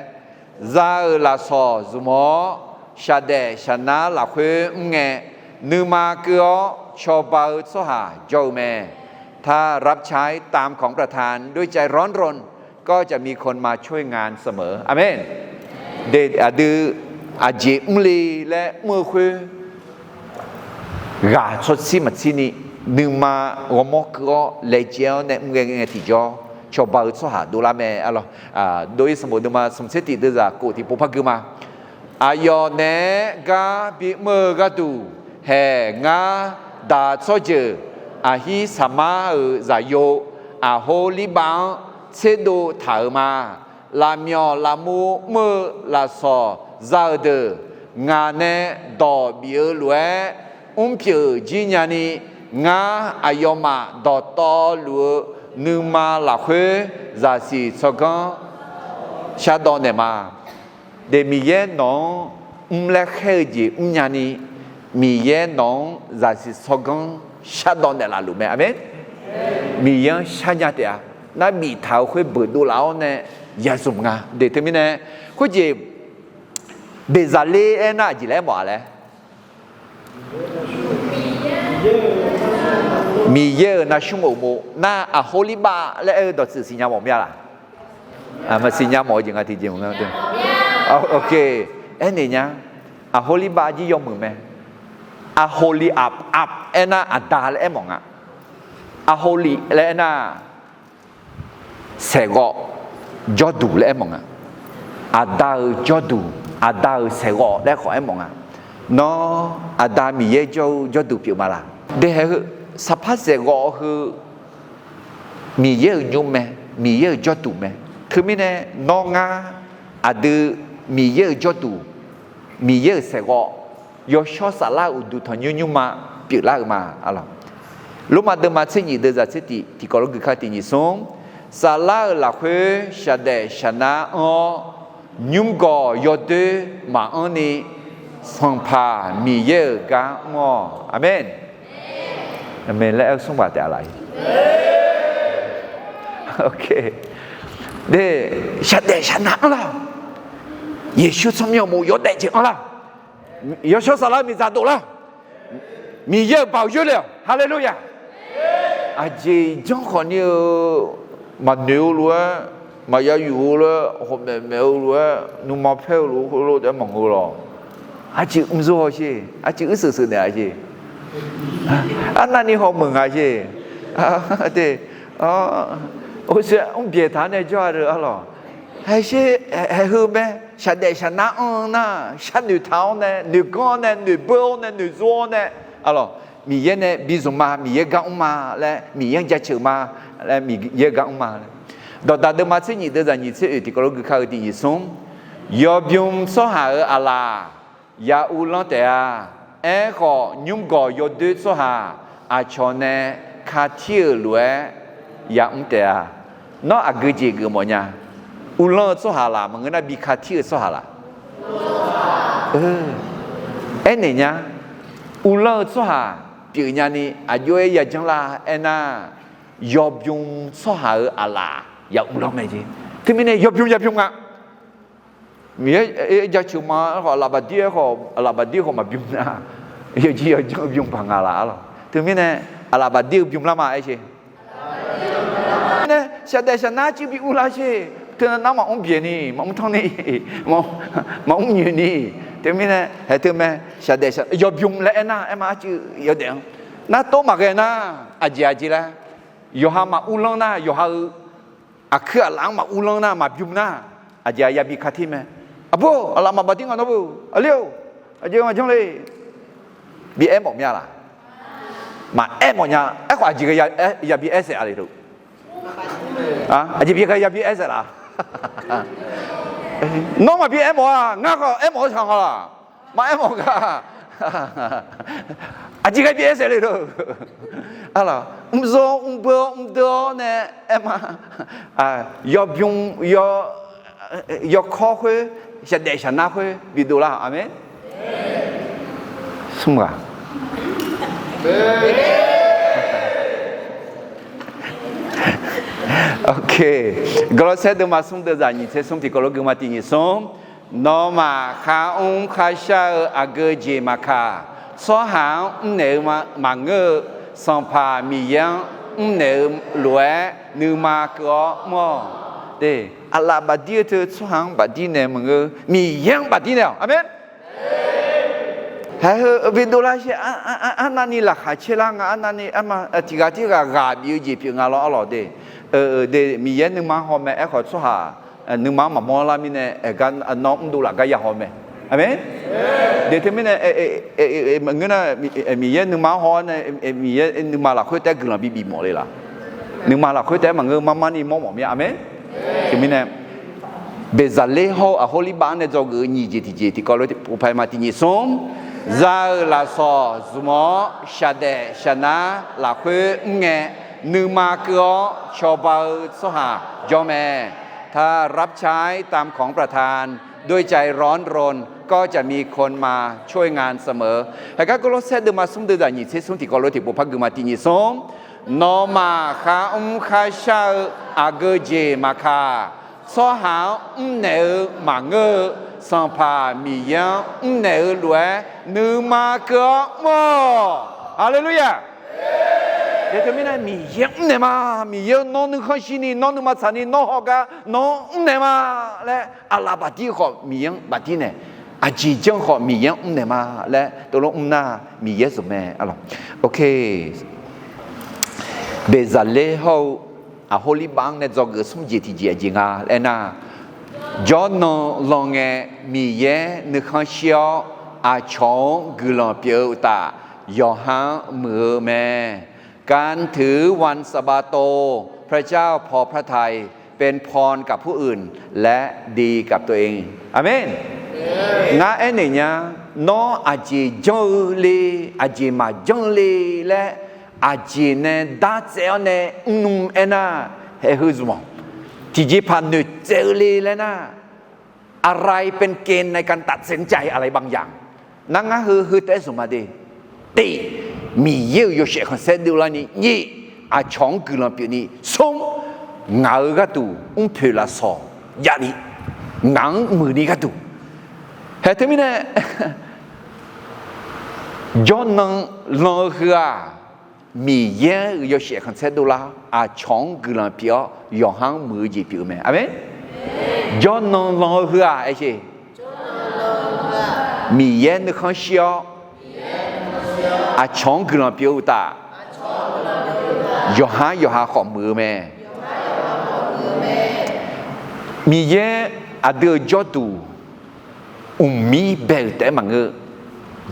za-euq lafsawq zmq-awr, shaqdaef shaqnar lafkhoer mr ngae, nuima keuv-awr cawba-eu tsawrhaq jawr-eu mae. ถ้ารับใช้ตามของประทานด้วยใจร้อนรน ก็จะมีคนมาช่วยงานเสมอ Aqmeq. De, aqdui aqjeq mr le laer mr-eu khoer, ghaq tsawrtsir maqtsirni, nuima ghawrmawr keuv-awr laejae-awr nae mr ghae ngae tiqjawr, cawba-eu tsawrhaq dovlar mae arlawq. Dov-ir sanqbof deuvma smq tser tiq deuvzaq kof tiqpov par gui ma. Aqyawf naeq-aer gar bimr-eu gharduq, haeq ngar daq tsawrjeuq Aqhir Saqmar-euq zaqyo Aqhorlirbav-anr tserdov taq-euq ma. Lafmyawf lafmur mr-eu lafsawq za-euq deuq, ngaq nae dawq bif-eu lof-aer mrpyeuf jir nyani, ngar aqyawfmaf dawqtawvluf-eu nuima lafkhoer zaqsiq tsawrganr shardawv naeq ma. De, Miqyaer nawq-anr mr laer khaer-eu jeq mrnya ni, Miqyaer nawq-anr zaqsiq tsawrganr shardawv naeqlaf luf mae. Aqmeq. Miqyaer-anr sharnya taef-a. Nar biftaq-euq khoer beuqdov laf-awr nae ya zmq nga. De, teumirnae khoerjeq Beqzaqler aernar aqjeq laer aermawf-a laer, Miqyaer-euq navsmr uqmov nar, Aqhorlirbav laer aer-eu dawqtsuif siqnya mawf mir-a laq? Maqsiqnya mawf-eu jeq nga tiqjeq mq nga. Aernaeq nya. Aqhorlirbav jir yawmuiq mae. Aqhorlirbav, av aernar aqda laer aermawf nga. Aqhorlirbav laer aernar saeqghawv, jawrduq laer aermawf nga. Aqda-euq jawrduq, aqda-euq saeqghawv laer khawf aermawf nga. Nawr aqda Miqyaer jawr-eu jawrduq pyeuf ma laq? De, haeq heu saqpar saeqghawv heu Miqyaer-euq nymr mae, Miqyaer-euq jawrduq mae. Teumirnae nawr ngar aqdui Miqyaer-euq jawrduq, Miqyaer-euq saeqghawv, yawshawr saflar-euq uqduq tanqnymr nymrma pyeuflar-euq ma. Lormav deuvma tser nyiq deuvzaq tser tiq tiqkawv lof gui kar tiq nyiq smr, saflar-euq lafkhoer shaqdaef shaqnar anr-awr, nymrgawq yawdoer maqanr ni, Sanqpaq Miqyaer-euq gar mr-awq. Aqmeq. Aqmeq laer aer-eu smr ghaq taef-a laf-i. De, shaqdaef shaqnav anr lar. Yeqsur tsawrmyanr uqmov yawdaef jeq anr lar. Yawshawr saflar miqdzaq dov lar. Miqyaer-euq baoq yoerle-awq. Haleluya! Aqjeq janr khawf ni-eu maqnoeq-eu lof-aer, maqya yuf-eu lof-aer, hawqmaeq maeq-eu lof-aer, nuima paer-eu lof-aer khoerlof taef-aer maqngeur lawq. Aqjeq mr zor haw sher, aqjeq uir seuq seuq naeq-a sher. Arnavni hawmuiq nga sher. Te, orshuir mrbyaeq taq-anr nae jawr-a deuq arlawq. Haeq sher, haeq heu mae, shaqdaef shaqnar anr-eu nar, sharnoeq taq-awr nae, noeq ganr-awr nae, noeq beur-awr nae, noeq zor-awr nae, arlawq, Miqyaer nae bizmq ma, Miqyaer gar mr ma laer, Miqyaer-anr jaceuq ma laer, Miqyaer gar mr ma laer. Dawqdaq deuvma tser nyif deuvzaq nyiq tser oeq tiqkawv lof gui kar-eu tiq nyiq smr. Yawbym tsawrhaq-euq aqlaf ya uvlanr taef-a. Aerkhawf, nymrgawq yawdoer tsawrhaq aqcawq nae katir-euq lof-aer yamr taef-a. Nawr aqgeu jeq geufmawf nya? Uvlanr-eu tsawrhaq laf, maqngeur nar bi katir-eu tsawrhaq laf? Aernaeq nya. Uvlanr-eu tsawrhaq pyeuf nyani aqjox-aer yajanr lar aernar, yawbym tsawrhaq-euq aqlaf ya uvlanr mae jeq. Teumirnae yawbym yabym nga. Miqyaer jaceuq ma, aerkhawf aqlaf baqdir, aerkhawf aqlaf baqdir khawf maqbym nar, yawjir yawjanr bym paq nga laf arlawq. Teumirnae aqlaf baqdir-eu bym lar ma aer sher. Nae shaqdaef shaqnar cuiv bi uvlar sher. Teunar maqmr byaeq ni, maqmr tanr ni, maqmr nyoeq ni. Teumirnae haeq teu mae, shaqdaef yawbym laer aernar, aerma arcuiv yawdaef-anr nar tov maqghae nar, aqjeq aqjeq laer, yawqha maquvlanr nar, yawqha-euq aqkuir aqlaf-anr maquvlanr nar, maqbym nar, aqjeq yabi katir mae. Aqbur, aqlaf maqbaqdir nga nawr bur, aqli-or, aqjeq maqjanr le. Bi aermawf mya laf? Maqaer mawf nya. Aerkhawf aqjeq ghae yabi aer saef-a le teu? Aqjeq bi ghae yabi aer saef laf? Nawr maqbi aermawf-a, ngar khawf aermawf-eu shaq nga laf? Maqaer mawf gar. Aqjeq ghae bi aer saef le teu? Arlawq, mrzawr mrbeur-awr mrdeur-awr nae aerma, yawbym, yawkawr khoer, shaqdaef shaqnar khoer bidov lar. Aqmeq. Smr ghaq. Gawrlawrsaer deuvma smr deuvzaq nyiq tser smr tiqkawv lof gui ma tiq nyiq smr. Nawmaf kharmr kharshar-eu aqgeu jeq maqkaq, tsawrhaq-anr mrnaeq-eu maqngeur-eu, Sanqpaq Miqyaer-anr mrnaeq-eu lof-aer nuima keuv-awr mr-awq. Aqlaf bafdir-eu teu tsawrhaq-anr bafdir naeq maqngeur, Miqyaer-anr bafdir naeq-awq. Aqmeq. Haeq heu bidov lar sher, arnavni laqkhaq caer lar nga, arnavni tiq ghaq tirghaq ghaq bif-eu jeq pyeuf nga lawr arlawq de. De, Miqyaer nuima-anr haw mae, aerkhawf tsawrhaq nuima-anr maqmawr lar mirnae, aegar nawr mrdov laf gar ya haw mae. Aqmeq. De teumirnae, ngeur nar, Miqyaer nuima-anr haw-awr nae, Miqyaer nuima lafkhoer taef-aer guiqlanq bibif mawf le laf? Nuima lafkhoer taef-aer maqngeur, mar mar ni mawr mawf mir-a. Aqmeq. Teumirnae, Beqzaqler hawr-eu Aqhorlibav-anr nae dzawgeuf-eu nyiq jeq tiqjeq tiqkawv lof tiqpov pae ma tiq nyiq smr. Za-euq lafsawq zmq-awr shaqdaef shaqnar lafkhoer mr ngae, nuima keuv-awr cawba-eu tsawrhaq jawr mae. ถ้ารับใช้ตามของประทาน ด้วยใจร้อนรนก็จะมีคนมาช่วยงานเสมอ Haegar Gawrlawrsaer deuvma smr deuvzaq nyiq tser smr tiqkawv lof tiqpov par gui ma tiq nyiq smr. Nawmaf kharmr kharshar-eu aqgeu jeq maqkaq, tsawrhaq-anr mrnaeq-eu maqngeur-eu, Sanqpaq Miqyaer-anr mrnaeq-eu lof-aer nuima keuv-awr mr-awq. Haleluya! Teumirnae Miqyaer-anr mrnaeq ma. Miqyaer-eu nawr nuikhanr shirni, nawr nuima tsaqni, nawr hawgar nawr-anr mrnaeq ma laer, aqlaf bafdir khawf Miqyaer-anr bafdir naeq, aqjeq janr khawf Miqyaer-anr mrnaeq ma laer teulof mr nar, Miqyaer zmq mae arlawq. Beqzaqler hawr-eu Aqhorlibav-anr nae dzawgeuf smr jeq tiqjeq aqjeq nga laer nar, jawrnan lan ngae Miqyaer nuikhanr shir-awr aqcawq-anr guiqlanq pyeuf-eu uqtaf, yawqha-anr muiq-eu mae. การถือวันสะบาโต พระเจ้าพอพระทัย เป็นพรกับผู้อื่น และดีกับตัวเอง Aqmeq. Ngar aernaeq nya, nawr aqjeq janr-eu le, aqjeq maqjanr le laer, aqjeq nae dartsaev-awr nae mrnm aernar, haeq heu zmq-awq. Tiqjeqpaq noeqtsaev-eu le laer nar, อะไรเป็นเกณฑ์ในการตัดสินใจอะไรบางอย่าง Nar ngar heu heu taef-aer zmq ma de. Tiq, Miqyaer-euq yawshaef khanqsaer dovlarni, nyiq, aqcawq-anr guiqlanq pyeufni, smr, ngaq-euq gharduq mrpoeq lafsawq javni, ngaq-anr muiqni gharduq. Hae teumirnae, jawrnan lan-eu heu-aq, Miqyaer-euq yawshaef khanqsaer dovlar, aqcawq-anr guiqlanq pyeuf-awr yawqha-anr muiq-eu jeq pyeuf-eu mae. Aqmeq. Jawrnan lan-eu heu-aq, aer sher, Miqyaer nuikhanr shir-awr, aqcawq-anr guiqlanq pyeuf-eu uqtaf, yawqha-anr yawqha khawf muiq-eu mae. Miqyaer aqdui-euq jawrduq mqmir bae-euq taef-aer maqngeur,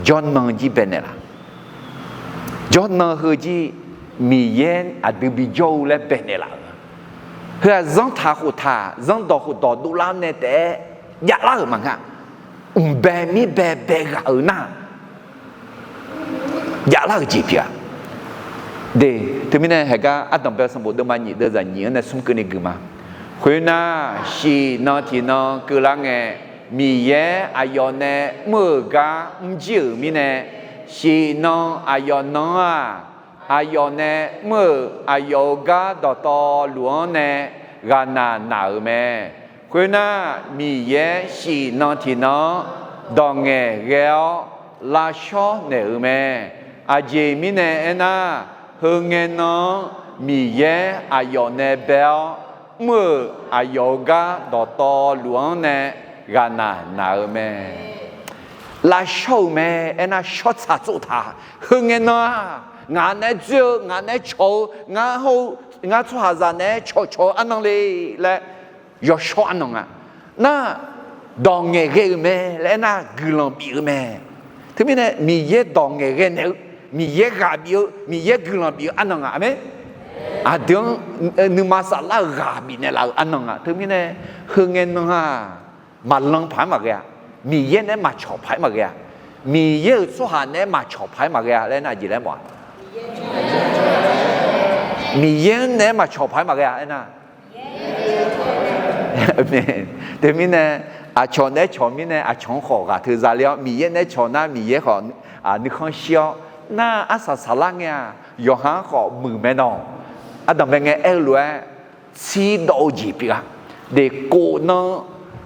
jawrnan jir bae naeqlaf. Jawrnan heu jir Miqyaer aqdui bijawr-eu laer bae naeqlaf-euq, heu-aq zanrtaq khoftaq zanrdawq khofdawq dovlar nae taef-aer javlar-euq maqngeur. Mqbae mirbae bae ghaq-euq nar, javlar-euq jeq pyeuf-a. De, teumirnae haeqgar ardanqbae sanqbof deuvma nyiq deuvzaq nyiq-anr nae smr keuvni guiqma. Khoernar, shif nan tiqnan keuvlar ngae, Miqyaer aqyawf nae mr-euq gar mrjir-euq mirnae, shif nan aqyawf nan-anr-aq, aqyawf nae mr-euq aqyawf-euq gar dawqtawvluf-anr nae ghaqnaq naq-euq mae. Khoernar, Miqyaer shif nan tiqnan-anr dawq ngaeqghae-awr lavshawr naeq-euq mae. Aqjeq mirnae aernar, heu ngae nan-anr Miqyaer aqyawf nae bae-awr mr-euq aqyawf-euq gar dawqtawvluf-anr nae ghaqnaq naq-eu mae. Lavshawr-euq mae. Aernar, shawrtsaq tsovtaq. Heu ngae nan-aq, ngaq naeq-aer dzoer-eu, ngaq naeq-aer cawq-eu, ngar hawr-eu, ngar tsawrhaqzaq naeq-aer cawqcawq-eu arnan le laer yawshawr arnan nga. Nar, dawq ngaeqghae-euq mae laer aernar, guiqlanq bif-eu mae. Teumirnae Miqyaer dawq ngaeqghae naeq-eu, Miqyaer ghaq bif-eu, Miqyaer guiqlanq bif-eu arnan nga. Aqmeq. Aqdui-anr nuima saflar-euq ghaq bifnaeq laf-euq arnan nga. Teumirnae heu ngae nan-aq, maqlan paq-aer maqghae-a. Miqyaer naeq-aer maqcawq paq-aer maqghae-a. Miqyaer-euq tsawrhaq naeq-aer maqcawq paq-aer maqghae-a laer aernar, aqjeq laer mawf-a. Miqyaer-anr naeq-aer maqcawq paq-aer maqghae-a aernar, teumirnae aqcawq naeq-aer cawq mirnae aqcawq-anr khawf ghaq teu za ler-awr, Miqyaer naeq-aer cawq nar Miqyaer khawf nuikhanr shir-awr, nar arsaq saqlar ngae-aq, yawqha-anr khawf muiq mae nawq. Ardanqbae ngae aer-eu lof-aer, tsirdawv-eu jeq pyeuf-a. Deq kof nan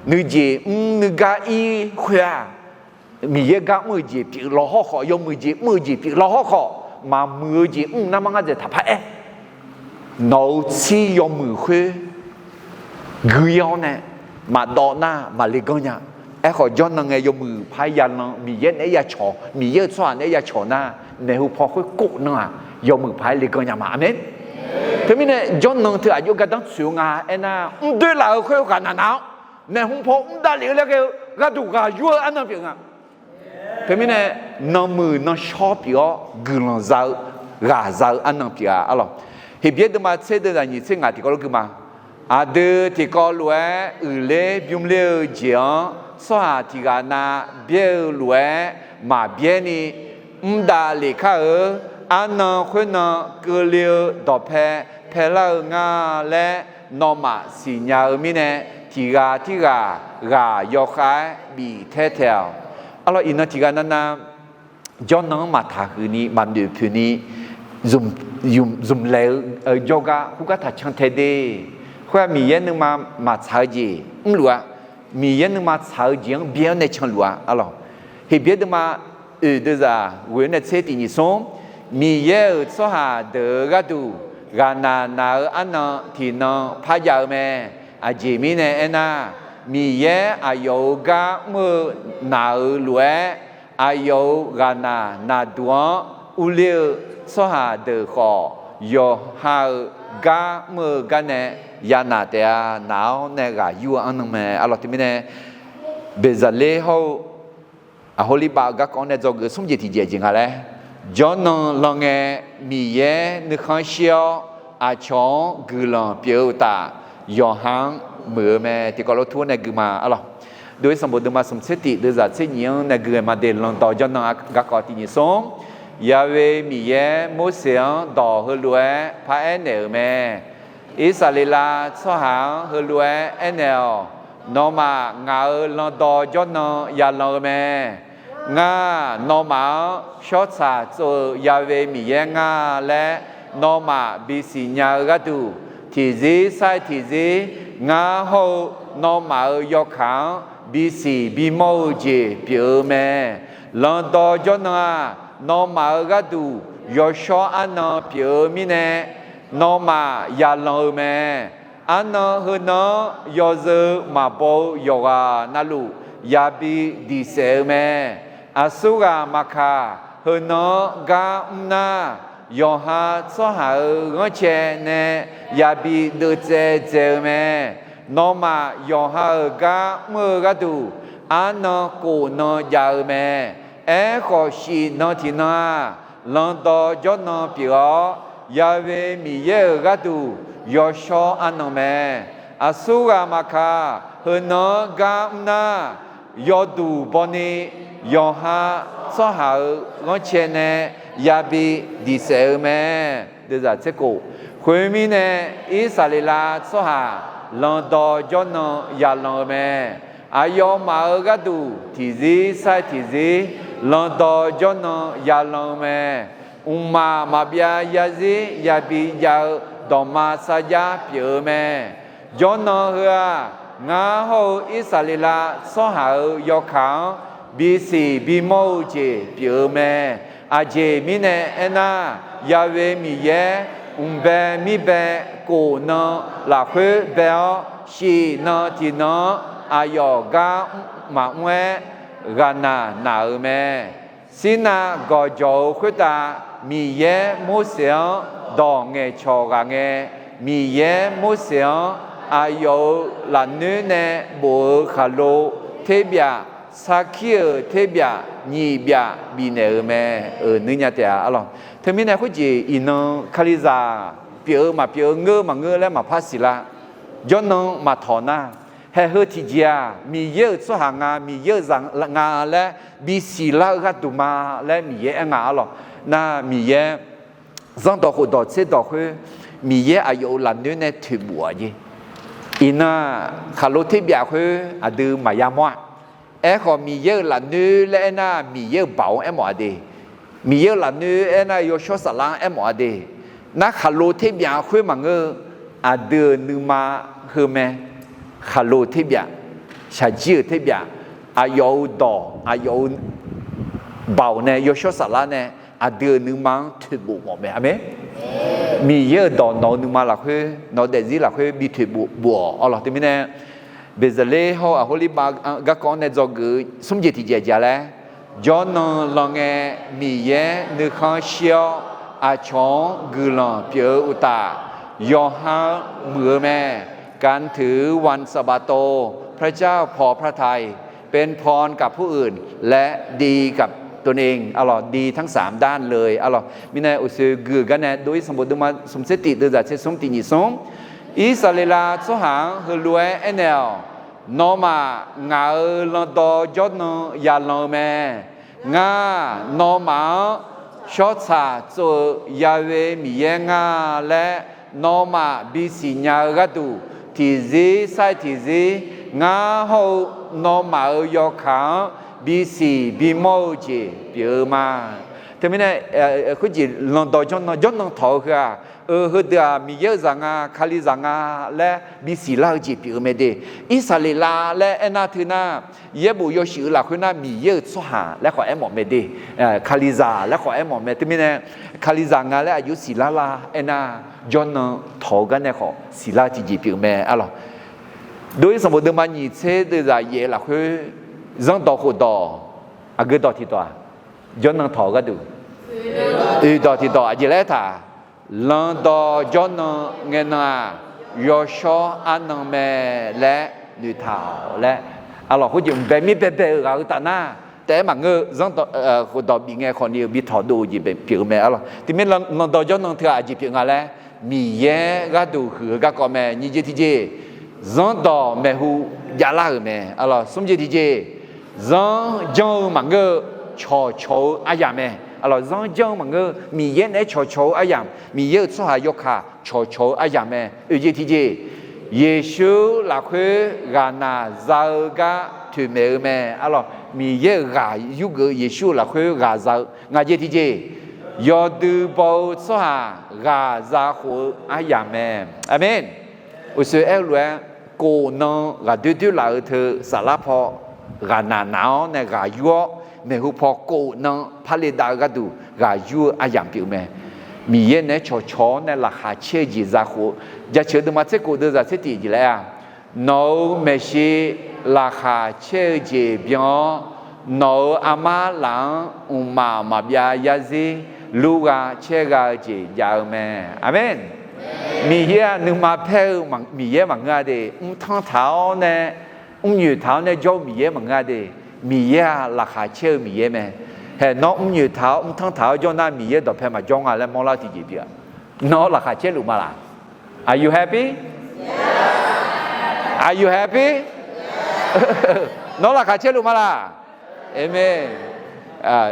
nuijeq mr nuigar ir khoer-aq, Miqyaer gar mr-eu jeq pyeuf lawhawr khawf, yawmuiq jeq mr-eu jeq pyeuf lawhawr khawf, maqmuiq-eu jeq mr nar mar ngar dzaeq taqpar aer. Nawq-euq tsir yawmuiq khoer gui-awr nae maqdawv nar maqle ganr nya. Aerkhawf, jawrnan ngae yawmuiq par yalan, Miqyaer naeq-aer yacawq, Miqyaer-euq tsawrhaq naeq-aer yacawq nar, maeqhu paw khoer kof nan-aq, yawmuiq paq-aer le ganr nya ma. Aqmeq. Teumirnae jawrnan teu aqjox gardanr tsoeq-eu nga aernar, mrdoer laf-euq khoer ghaqnaq naq-awr, maeqhu paw mr davlef-eu laer ghae-eu gharduq ghaq yur-eu arnan pyeuf nga. Teumirnae nanmuiq nan shawr pyeuf-awr guiqlanq za-eu, ghaq za-eu arnan pyeuf-a arlawq. Heqbyaer deuvma tser deuvzaq nyiq tser ngaq tiqkawv lof gui ma. Aqdui tiqkawv lof-aer uiqler bymr ler-eu jeq-anr tsawrhaq tiq ghaq nav byaer-eu lof-aer maqbyaer ni, mr davlef kar-eu arnan khoernan keuvle-eu dawqpae paelar-eu nga laer nawmaf siqnya-eu mirnae, tiq ghaq tirghaq ghaq yawkhav-aer bif taer taeq-awq. Arlawq, iqnan tiq ghaq navnav jawrnan-anr maqtaq huiq ni maqnoeq poeq ni zmq laeq-eu jawrgar khoergar taq can tae de. Khoer-aq, Miqyaer nuima maqtsaq-eu jeq mrluf-a. Miqyaer nuima tsaq-eu jeq-anr byaer-awr nae canluf-a arlawq. Heqbyaer deuvma oeq deuvzaq ghoeq-awr nae tser tiq nyiq smr, Miqyaer-euq tsawrhaq deuq-eu gharduq ghaqnaq naq-eu arnan tiqnan parjav-eu mae. Aqjeq mirnae aernar, Miqyaer aqyawf-euq gar mr-eu naq-euq lof-aer, aqyawf-euq ghaqnaq naqduq-anr urler-eu tsawrhaq deuq khawf, yawqha-euq gar mr-eu garnae yanaq taef-a. Naq-awr nae ghaq yur-eu arnan mae arlawq. Teumirnae Beqzaqler hawr-eu Aqhorlirbav-euq garkawv-anr nae dzawgeuf smr jeq tiqjeq jeq nga laer, jawrnan lan ngae Miqyaer nuikhanr shir-awr, aqcawq-anr guiqlanq pyeuf-eu uqtaf, yawqha-anr muiq-eu mae. Tiqkawv lof tur-awr nae gui ma arlawq. Dov-ir sanqbof deuvma smq tser tiq deuvzaq tser nyiq-anr nae gui-eu ma de. Landawq jawrnan garkawv tiq nyiq smr. Ya'we Miqyaer Morseq-anr dawq heulof-aer paraer naeq-euq mae. Irsaqleqlav tsawrhaq-anr heulof-aer aernaeq-awq. Nawmaf ngaq-euq landawv jawrnan yalan-eu mae. Ngar nawmaf-anr shawrtsaq tsov-eu Ya'we Miqyaer nga laer nawmaf bisiq nya-eu gharduq, tiqzir sar-iq tiqzir ngar hawr-eu nawmaf-euq yawkaq-anr bisiq bimawr-eu jeq pyeuf-eu mae. Lanqdawq jawrnan-aq, nawmaf-euq gharduq yawshawr arnan pyeuf-eu mirnae, nawmaf yalanq-eu mae. Arnan heunan-anr yawzeu maqbaw-eu yawqghaq navluf yabi diqsaef-eu mae. Aqsurghaq maqkaq, heunan-anr gar mr nar, yawqha tsawrhaq-euq ghanrcae nae yabi deuvtsaev dzae-eu mae. Nawmaf yawqha-euq gar mr-eu gharduq, arnan kof nan jav-eu mae. Aerkhawf, shif nan tiqnan-aq, lanqdawq jawrnan pyeuf-awr, Ya'we Miqyaer-euq gharduq yawshawr arnan mae. Aqsurghaq maqkaq, heunan-anr gar mr nar, yawduq bawni yawqha tsawrhaq-euq ghanrcae nae yabi diqsaef-eu mae. Deuvzaq tser kof. Khoermirnae, Irsaqleqlav tsawrhaq lanqdawq jawrnan yalanq-eu mae. Aqyawfmaf-euq gharduq tiqzir sar-iq tiqzir lanqdawq jawrnan yalanq-eu mae. Mqmaq maqbyav yarzir yabi jav-eu dawqma sarjax pyeuf-eu mae. Jawrnan heu-aq, ngar hawr-eu Irsaqleqlav tsawrhaq-euq yawkaq-anr bisiq bimawr-eu jeq pyeuf-eu mae. Aqjeq mirnae aernar, Ya'we Miqyaer mqbae mirbae kof nan lafkhoer bae-awr, shif nan tiqnan-anr aqyawf gar maqmr-aer ghaqnaq naq-euq mae. Sirnav gawqjawq-eu khoertav Miqyaer Morseq-anr dawq ngaeqcawq ghaq ngae, Miqyaer Morseq-anr aqyawf-euq lafnoer nae bof-eu khaqlo terbyaf, sarkir-euq terbyaf nyiq byaf bifnaeq-euq mae. Euq nuinya taef-a arlawq. Teumirnae khoerjeq iqnan Kalizaq pyeuf-eu maqpyeuf-eu ngeur maqngeur laer maqpar siqlar. Jawrnan maqtawq nar, haeq heu tiqjeq-aq, Miqyaer-euq tsawrhaq nga, Miqyaer-euq zaq nga laer bisiq lar-eu gharduq ma laer Miqyaer aer nga arlawq. Nar Miqyaer Zanrdawq khofdawq tserdawq khoer, Miqyaer aqyawf-euq lafnoer nae toeqbof-aq jeq. Iqnan khaqlo terbyaf khoer aqdui maqya mawr-a. Aerkhawf, Miqyaer-euq lafnoer laer aernar, Miqyaer-euq baoq-anr aermawf-a de. Miqyaer-euq lafnoer aernar, yawshawr saflar-anr aermawf-a de. Nar khaqlo terbyaf khoer maqngeur-eu, aqdui-euq nuima heu mae. Khaqlo terbyaf, shaqjir-euq terbyaf, aqyawf-euq dawq, aqyawf-euq baoq nae, yawshawr saflar nae aqdui-euq nuima-anr toeqbof mawf mae. Aqmeq. Miqyaer-euq dawq nawq-euq nuima lafkhoer, nawq-eu daefzir lafkhoer bi toeqbof bof-awq arlawq. Teumirnae, Beqzaqler hawr-eu Aqhorlibav garkawv-anr nae dzawgeuf-eu smr jeq tiqjeq aqjeq-a laer, jawrnan lan ngae Miqyaer nuikhanr shir-awr, aqcawq-anr guiqlanq pyeuf-eu uqtaf, yawqha-anr muiq-eu mae. การถือวันสะบาโต พระเจ้าพอพระทัย เป็นพรกับผู้อื่น และดีกับตนเอง arlawq, ดีทั้งสามด้านเลย arlawq. Mirnae uqsoe gui-euq gar nae dov-ir sanqbof deuvma smq tser tif deuvzaq tser smr tiq nyiq smr. Irsaqleqlav tsawrhaq-anr heulof-aer aernaeq-awq. Nawmaf ngaq-euq lanqdawq jawrnan yalanq-eu mae. Ngar nawmaf-anr shawrtsaq tsov-eu Ya'we Miqyaer nga laer nawmaf bisiq nya-eu gharduq, tiqzir sar-iq tiqzir ngar hawr-eu nawmaf-euq yawkaq-anr bisiq bimawr-eu jeq pyeuf-eu ma. Teumirnae, khoerjeq lanqdawq jawrnan, jawrnan tawq-eu heu-aq, eu, heudeuq-aq Miqyaer-euq zaq nga, Kalizaq nga laer bisiq lar-eu jeq pyeuf-eu mae de. Irsaqleqlav laer aernar teunar, yaerbof yawshuif-eu lafkhoer nar Miqyaer-euq tsawrhaq laer khawf aermawf mae de. Kalizaq laer khawf aermawf mae. Teumirnae, Kalizaq nga laer aqjox siqlar lar aernar, jawrnan tawq-eu gar nae khawf siqlar tiqjeq pyeuf-eu mae arlawq. Dov-ir sanqbof deuvma nyiq tser deuvzaq yaef-eu lafkhoer, zanrdawq khofdawq aqgeu dawq tiqdawq-aq, jawrnan tawq-eu gharduq, oeq dawq tiqdawq aqjeq laer aertaq, lanqdawq jawrnan ngaenan-aq, yawshawr arnan mae laer noeqtaq-awq laer, arlawq, khoerjeq mqbae mir baebae-euq ghaq-eu taf nar, taef-aer maqngeur-eu, zanrdawq khofdawq bif ngae khawfni-euq bi tawqdov-eu jeq pyeuf-eu mae arlawq. Teumirnae lanqdawq jawrnan teu-aq aqjeq pyeuf nga laer, Miqyaer gharduq huiq-eu garkawv mae. Nyiq jeq tiqjeq, zanrdawq maeqhu javlar-euq mae arlawq. Smr jeq tiqjeq, zanr janr-eu maqngeur-eu, cawqcawq-eu aryamq mae arlawq. Zanr janr-eu maqngeur-eu, Miqyaer naeq-aer cawqcawq-eu aryamq, Miqyaer-euq tsawrhaq yawkaq cawqcawq-eu aryamq mae. Oeq jeq tiqjeq, Yeqsur lafkhoer ghaqnaq za-eu gar toeqmaeq-eu mae. Arlawq, Miqyaer-euq ghaq yurgeuf-eu Yeqsur-euq lafkhoer ghaq za-eu ngaq jeq tiqjeq, yawdui baw-eu tsawrhaq ghaq za khof-eu aryamq mae. Aqmeq. Uqsoeq aer-eu lof-aer, kof nan ghaqdoer doer laf-eu teu saflar paw ghaqnaq naq-awr nae ghaq yur-awr, maeqhu paw kof nan parle dav-eu gharduq ghaq yur-eu aryamq pyeuf-eu mae. Miqyaer naeq-aer cawqcawq-awr nae laqkhaq caer-eu jeq za khof-eu, Jaceuq deuvma tser kof deuvzaq tser tiq jeq laer-aq, nawq-euq maeqshi laqkhaq caer-eu jeq byan-awr, nawq-euq armar laf-anr mqmaq maqbyav yarzir lur gha caer gha-eu jeq jav-eu mae. Aqmeq. Miqyaer-aq nuima paer-eu Miqyaer maqngeur-a de. Mrtanr taq-awr nae, mrnyoeq taq-awr nae jawr-eu Miqyaer maqngeur-a de. Miqyaer-aq laqkhaq caer-eu Miqyaer mae. Haeq, nawr mrnyoeq taq-awr mrtanr taq-awr jawr nar, Miqyaer dawqpae maqjawr nga laer mawrlar-eu tiqjeq pyeuf-a. Nawr laqkhaq caerluf ma laq? Are you happy? Are you happy? Nawr laqkhaq caerluf ma laq? Aqmeq.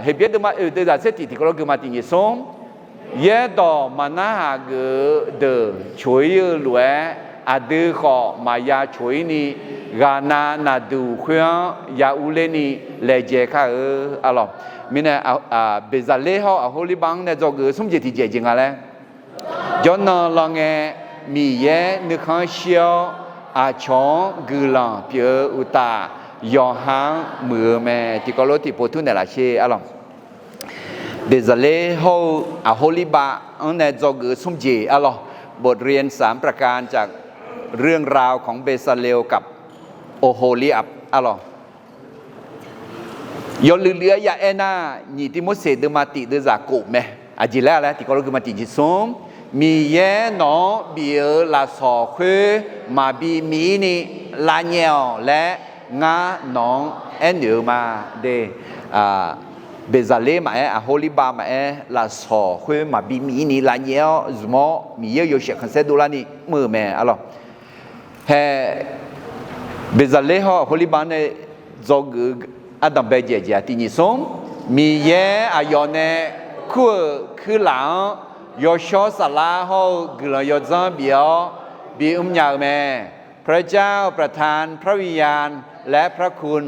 Heqbyaer deuvma oeq deuvzaq tser tiq tiqkawv lof geufma tiq nyiq smr. Yaerdawq maqnarhaq geuf-eu deuq coq-ir-eu lof-aer, aqdui khawf maqya coq-ir ni, ghaqnav naqduq khoer-anr ya urler ni laejae kar-eu. Arlawq, mirnae Beqzaqler hawr-eu Aqhorlibav-anr nae dzawgeuf-eu smr jeq tiqjeq jeq nga laer, jawrnan lan ngae, Miqyaer nuikhanr shir-awr, aqcawq-anr guiqlanq pyeuf-eu uqtaf, yawqha-anr muiq-eu mae. Tiqkawv lof tiqpov tmr naeqlaf sher. Arlawq, Beqzaqler hawr-eu Aqhorlibav-anr nae dzawgeuf-eu smr jeq. Arlawq, บทเรียนสามประการจากเรื่องราวของเบซาเลลกับโอโฮลีอับ arlawq, yawluiv luiv-aer ya aer nar, nyiq Tiqmorseq deuvma tiq deuvzaq kof mae. Aqjeq laer-a laer tiqkawv lof geufma tiq nyiq smr. Miqyaer nawq-anr bif-eu lafsawq khoer maqbi miv-ir ni lavnyaef-awq laer, ngar nawq-anr aernoeq-eu ma de. Beqzaqler maqaer, Aqhorlibav maqaer, lafsawq khoer maqbi miv-ir ni lavnyaef-awr zmq-awr, Miqyaer-euq yawshaef khanqsaer dovlarni mr-eu mae. Arlawq, hae, Beqzaqler hawr-eu Aqhorlibav-anr nae dzawgeuf-eu ardanqbae jaeq jeq-aq tiq nyiq smr. Miqyaer aqyawf nae kur-euq kuirlaf-anr yawshawr saflar hawr-eu guiqlanq yawdzanr bif-awr bimr nya-eu mae. พระเจ้าประทานพระวิญญาณและพระคุณ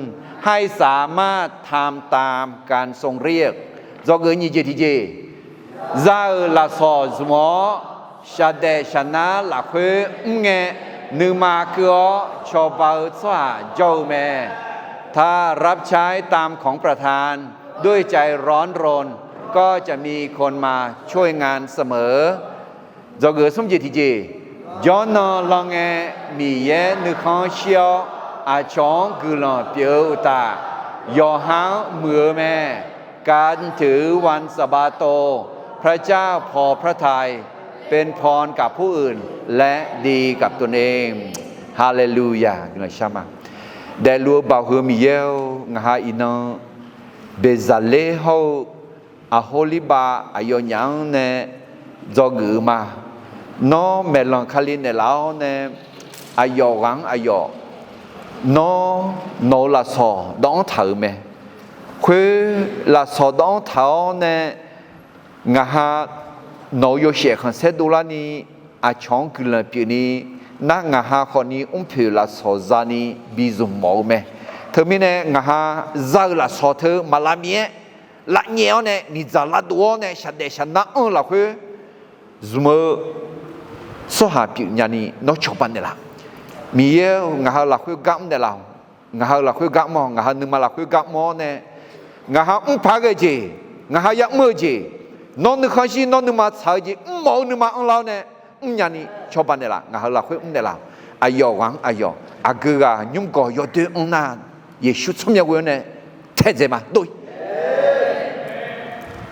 ให้สามารถทำตามการทรงเรียก dzawgeuf nyiq jeq tiqjeq, za-euq lafsawq zmq-awr, shaqdaef shaqnar lafkhoer mr ngae, nuima keuv-awr cawba-eu tsawrhaq jawr-eu mae. ถ้ารับใช้ตามของประทานด้วยใจร้อนรน ก็จะมีคนมาช่วยงานเสมอ Dzawgeuf smr jeq tiqjeq, jawrnan lan ngae, Miqyaer nuikhanr shir-awr, aqcawq-anr guiqlanq pyeuf-eu uqtaf, yawqha-anr muiq-eu mae. การถือวันสะบาโต พระเจ้าพอพระทัย เป็นพรกับผู้อื่น และดีกับตนเอง Haleluya. Guiqlanq shar ma. Daefluf-eu baoq heu Miqyaer-or, ngaq ha iqnan Beqzaqler hawr-eu Aqhorlibav aqyawfnyaf-anr nae dzawgeuf-eu ma. Nawr maeqlanq Kali naeqlaf-awr nae, aqyawf ghaq-anr aqyawf, nawr nawq-euq lafsawq dawv-anr taq-euq mae. Khoer lafsawq dawv-anr taq-awr nae, ngaq ha nawq-euq yawshaef khanqsaer dovlarni, aqcawq-anr guiqlanq pyeufni, nar ngaq ha khawfni mrpoeq lafsawq zani bi zmq mawf-eu mae. Teumirnae ngaq ha za-eu lafsawq teu maq lavmiq-aer, lavnyaef-awr nae miqdzaq lavdov-awr nae shaqdaef shaqnar anr-eu lafkhoer zmq-eu tsawrhaq pyeufnya ni nawr cawba naeqlaf. Miqyaer-or, ngaq ha-euq lafkhoer gar mr naeqlaf-awq. Ngaq ha-euq lafkhoer gar mr-awq. Ngaq ha nuima lafkhoer gar mr-awr nae, ngaq ha mr paq-aer ghae-eu jeq, ngaq ha ya'mr-eu jeq, nawr nuikhanr shir, nawr nuima tsaq-eu jeq mrmawf-eu nuima anrlar-awr nae, mrnya ni cawba naeqlaf. Ngaq ha-euq lafkhoer mr naeqlaf-awq. Aqyawf ghaq-anr aqyawf, aqgeu ghaq nymrgawq yawdoer anr nar, Yeqsur tsawrmyanr ghoe-awr nae taedzae ma dov.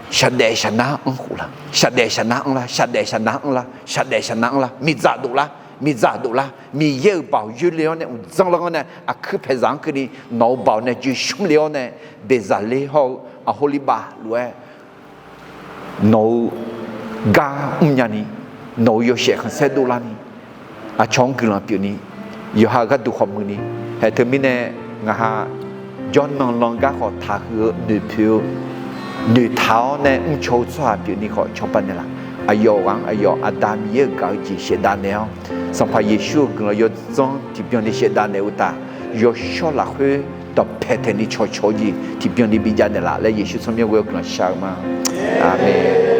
Shaqdaef shaqnar anr khof lar, shaqdaef shaqnar anr lar, shaqdaef shaqnar anr lar, shaqdaef shaqnar anr lar, miqdzaq dov lar, miqdzaq dov lar, Miqyaer-euq baoq yoerle-awr nae uqdzanr lar-awr nae aqkuir paeqzaq-anr keuvni nawq-euq baoq nae joeqshmr le-awr nae, Beqzaqler hawr-eu Aqhorlibav lof-aer nawq-eu gar mrnya ni, nawq-euq yawshaef khanqsaer dovlarni, aqcawq-anr guiqlanq pyeufni, yawqha-euq gharduq khawf muiqni, haeq teumirnae ngaq ha jawrnan lan gar khawf taqhuiq-eu noeqpoeq-eu noeqtaq-awr nae mrcaw-eu tsawrhaq pyeufni khawf cawba naeqlaf. Aqyawf ghaq-anr aqyawf Aqda Miqyaer-euq gaq-eu jeq shaevdav naeq-awr, Sanqpaq Yeqsur-euq guiqlanq yawdzanr tiqbyan ni shaevdav naeq-eu uqtaf, yawshawr lafkhoer dawqpae taeqni cawqcawq-eu jeq tiqbyan ni bijav naeqlaf laer Yeqsur tsawrmyanr ghoe-awr guiqlanq shar-eu ma. Aqmeq.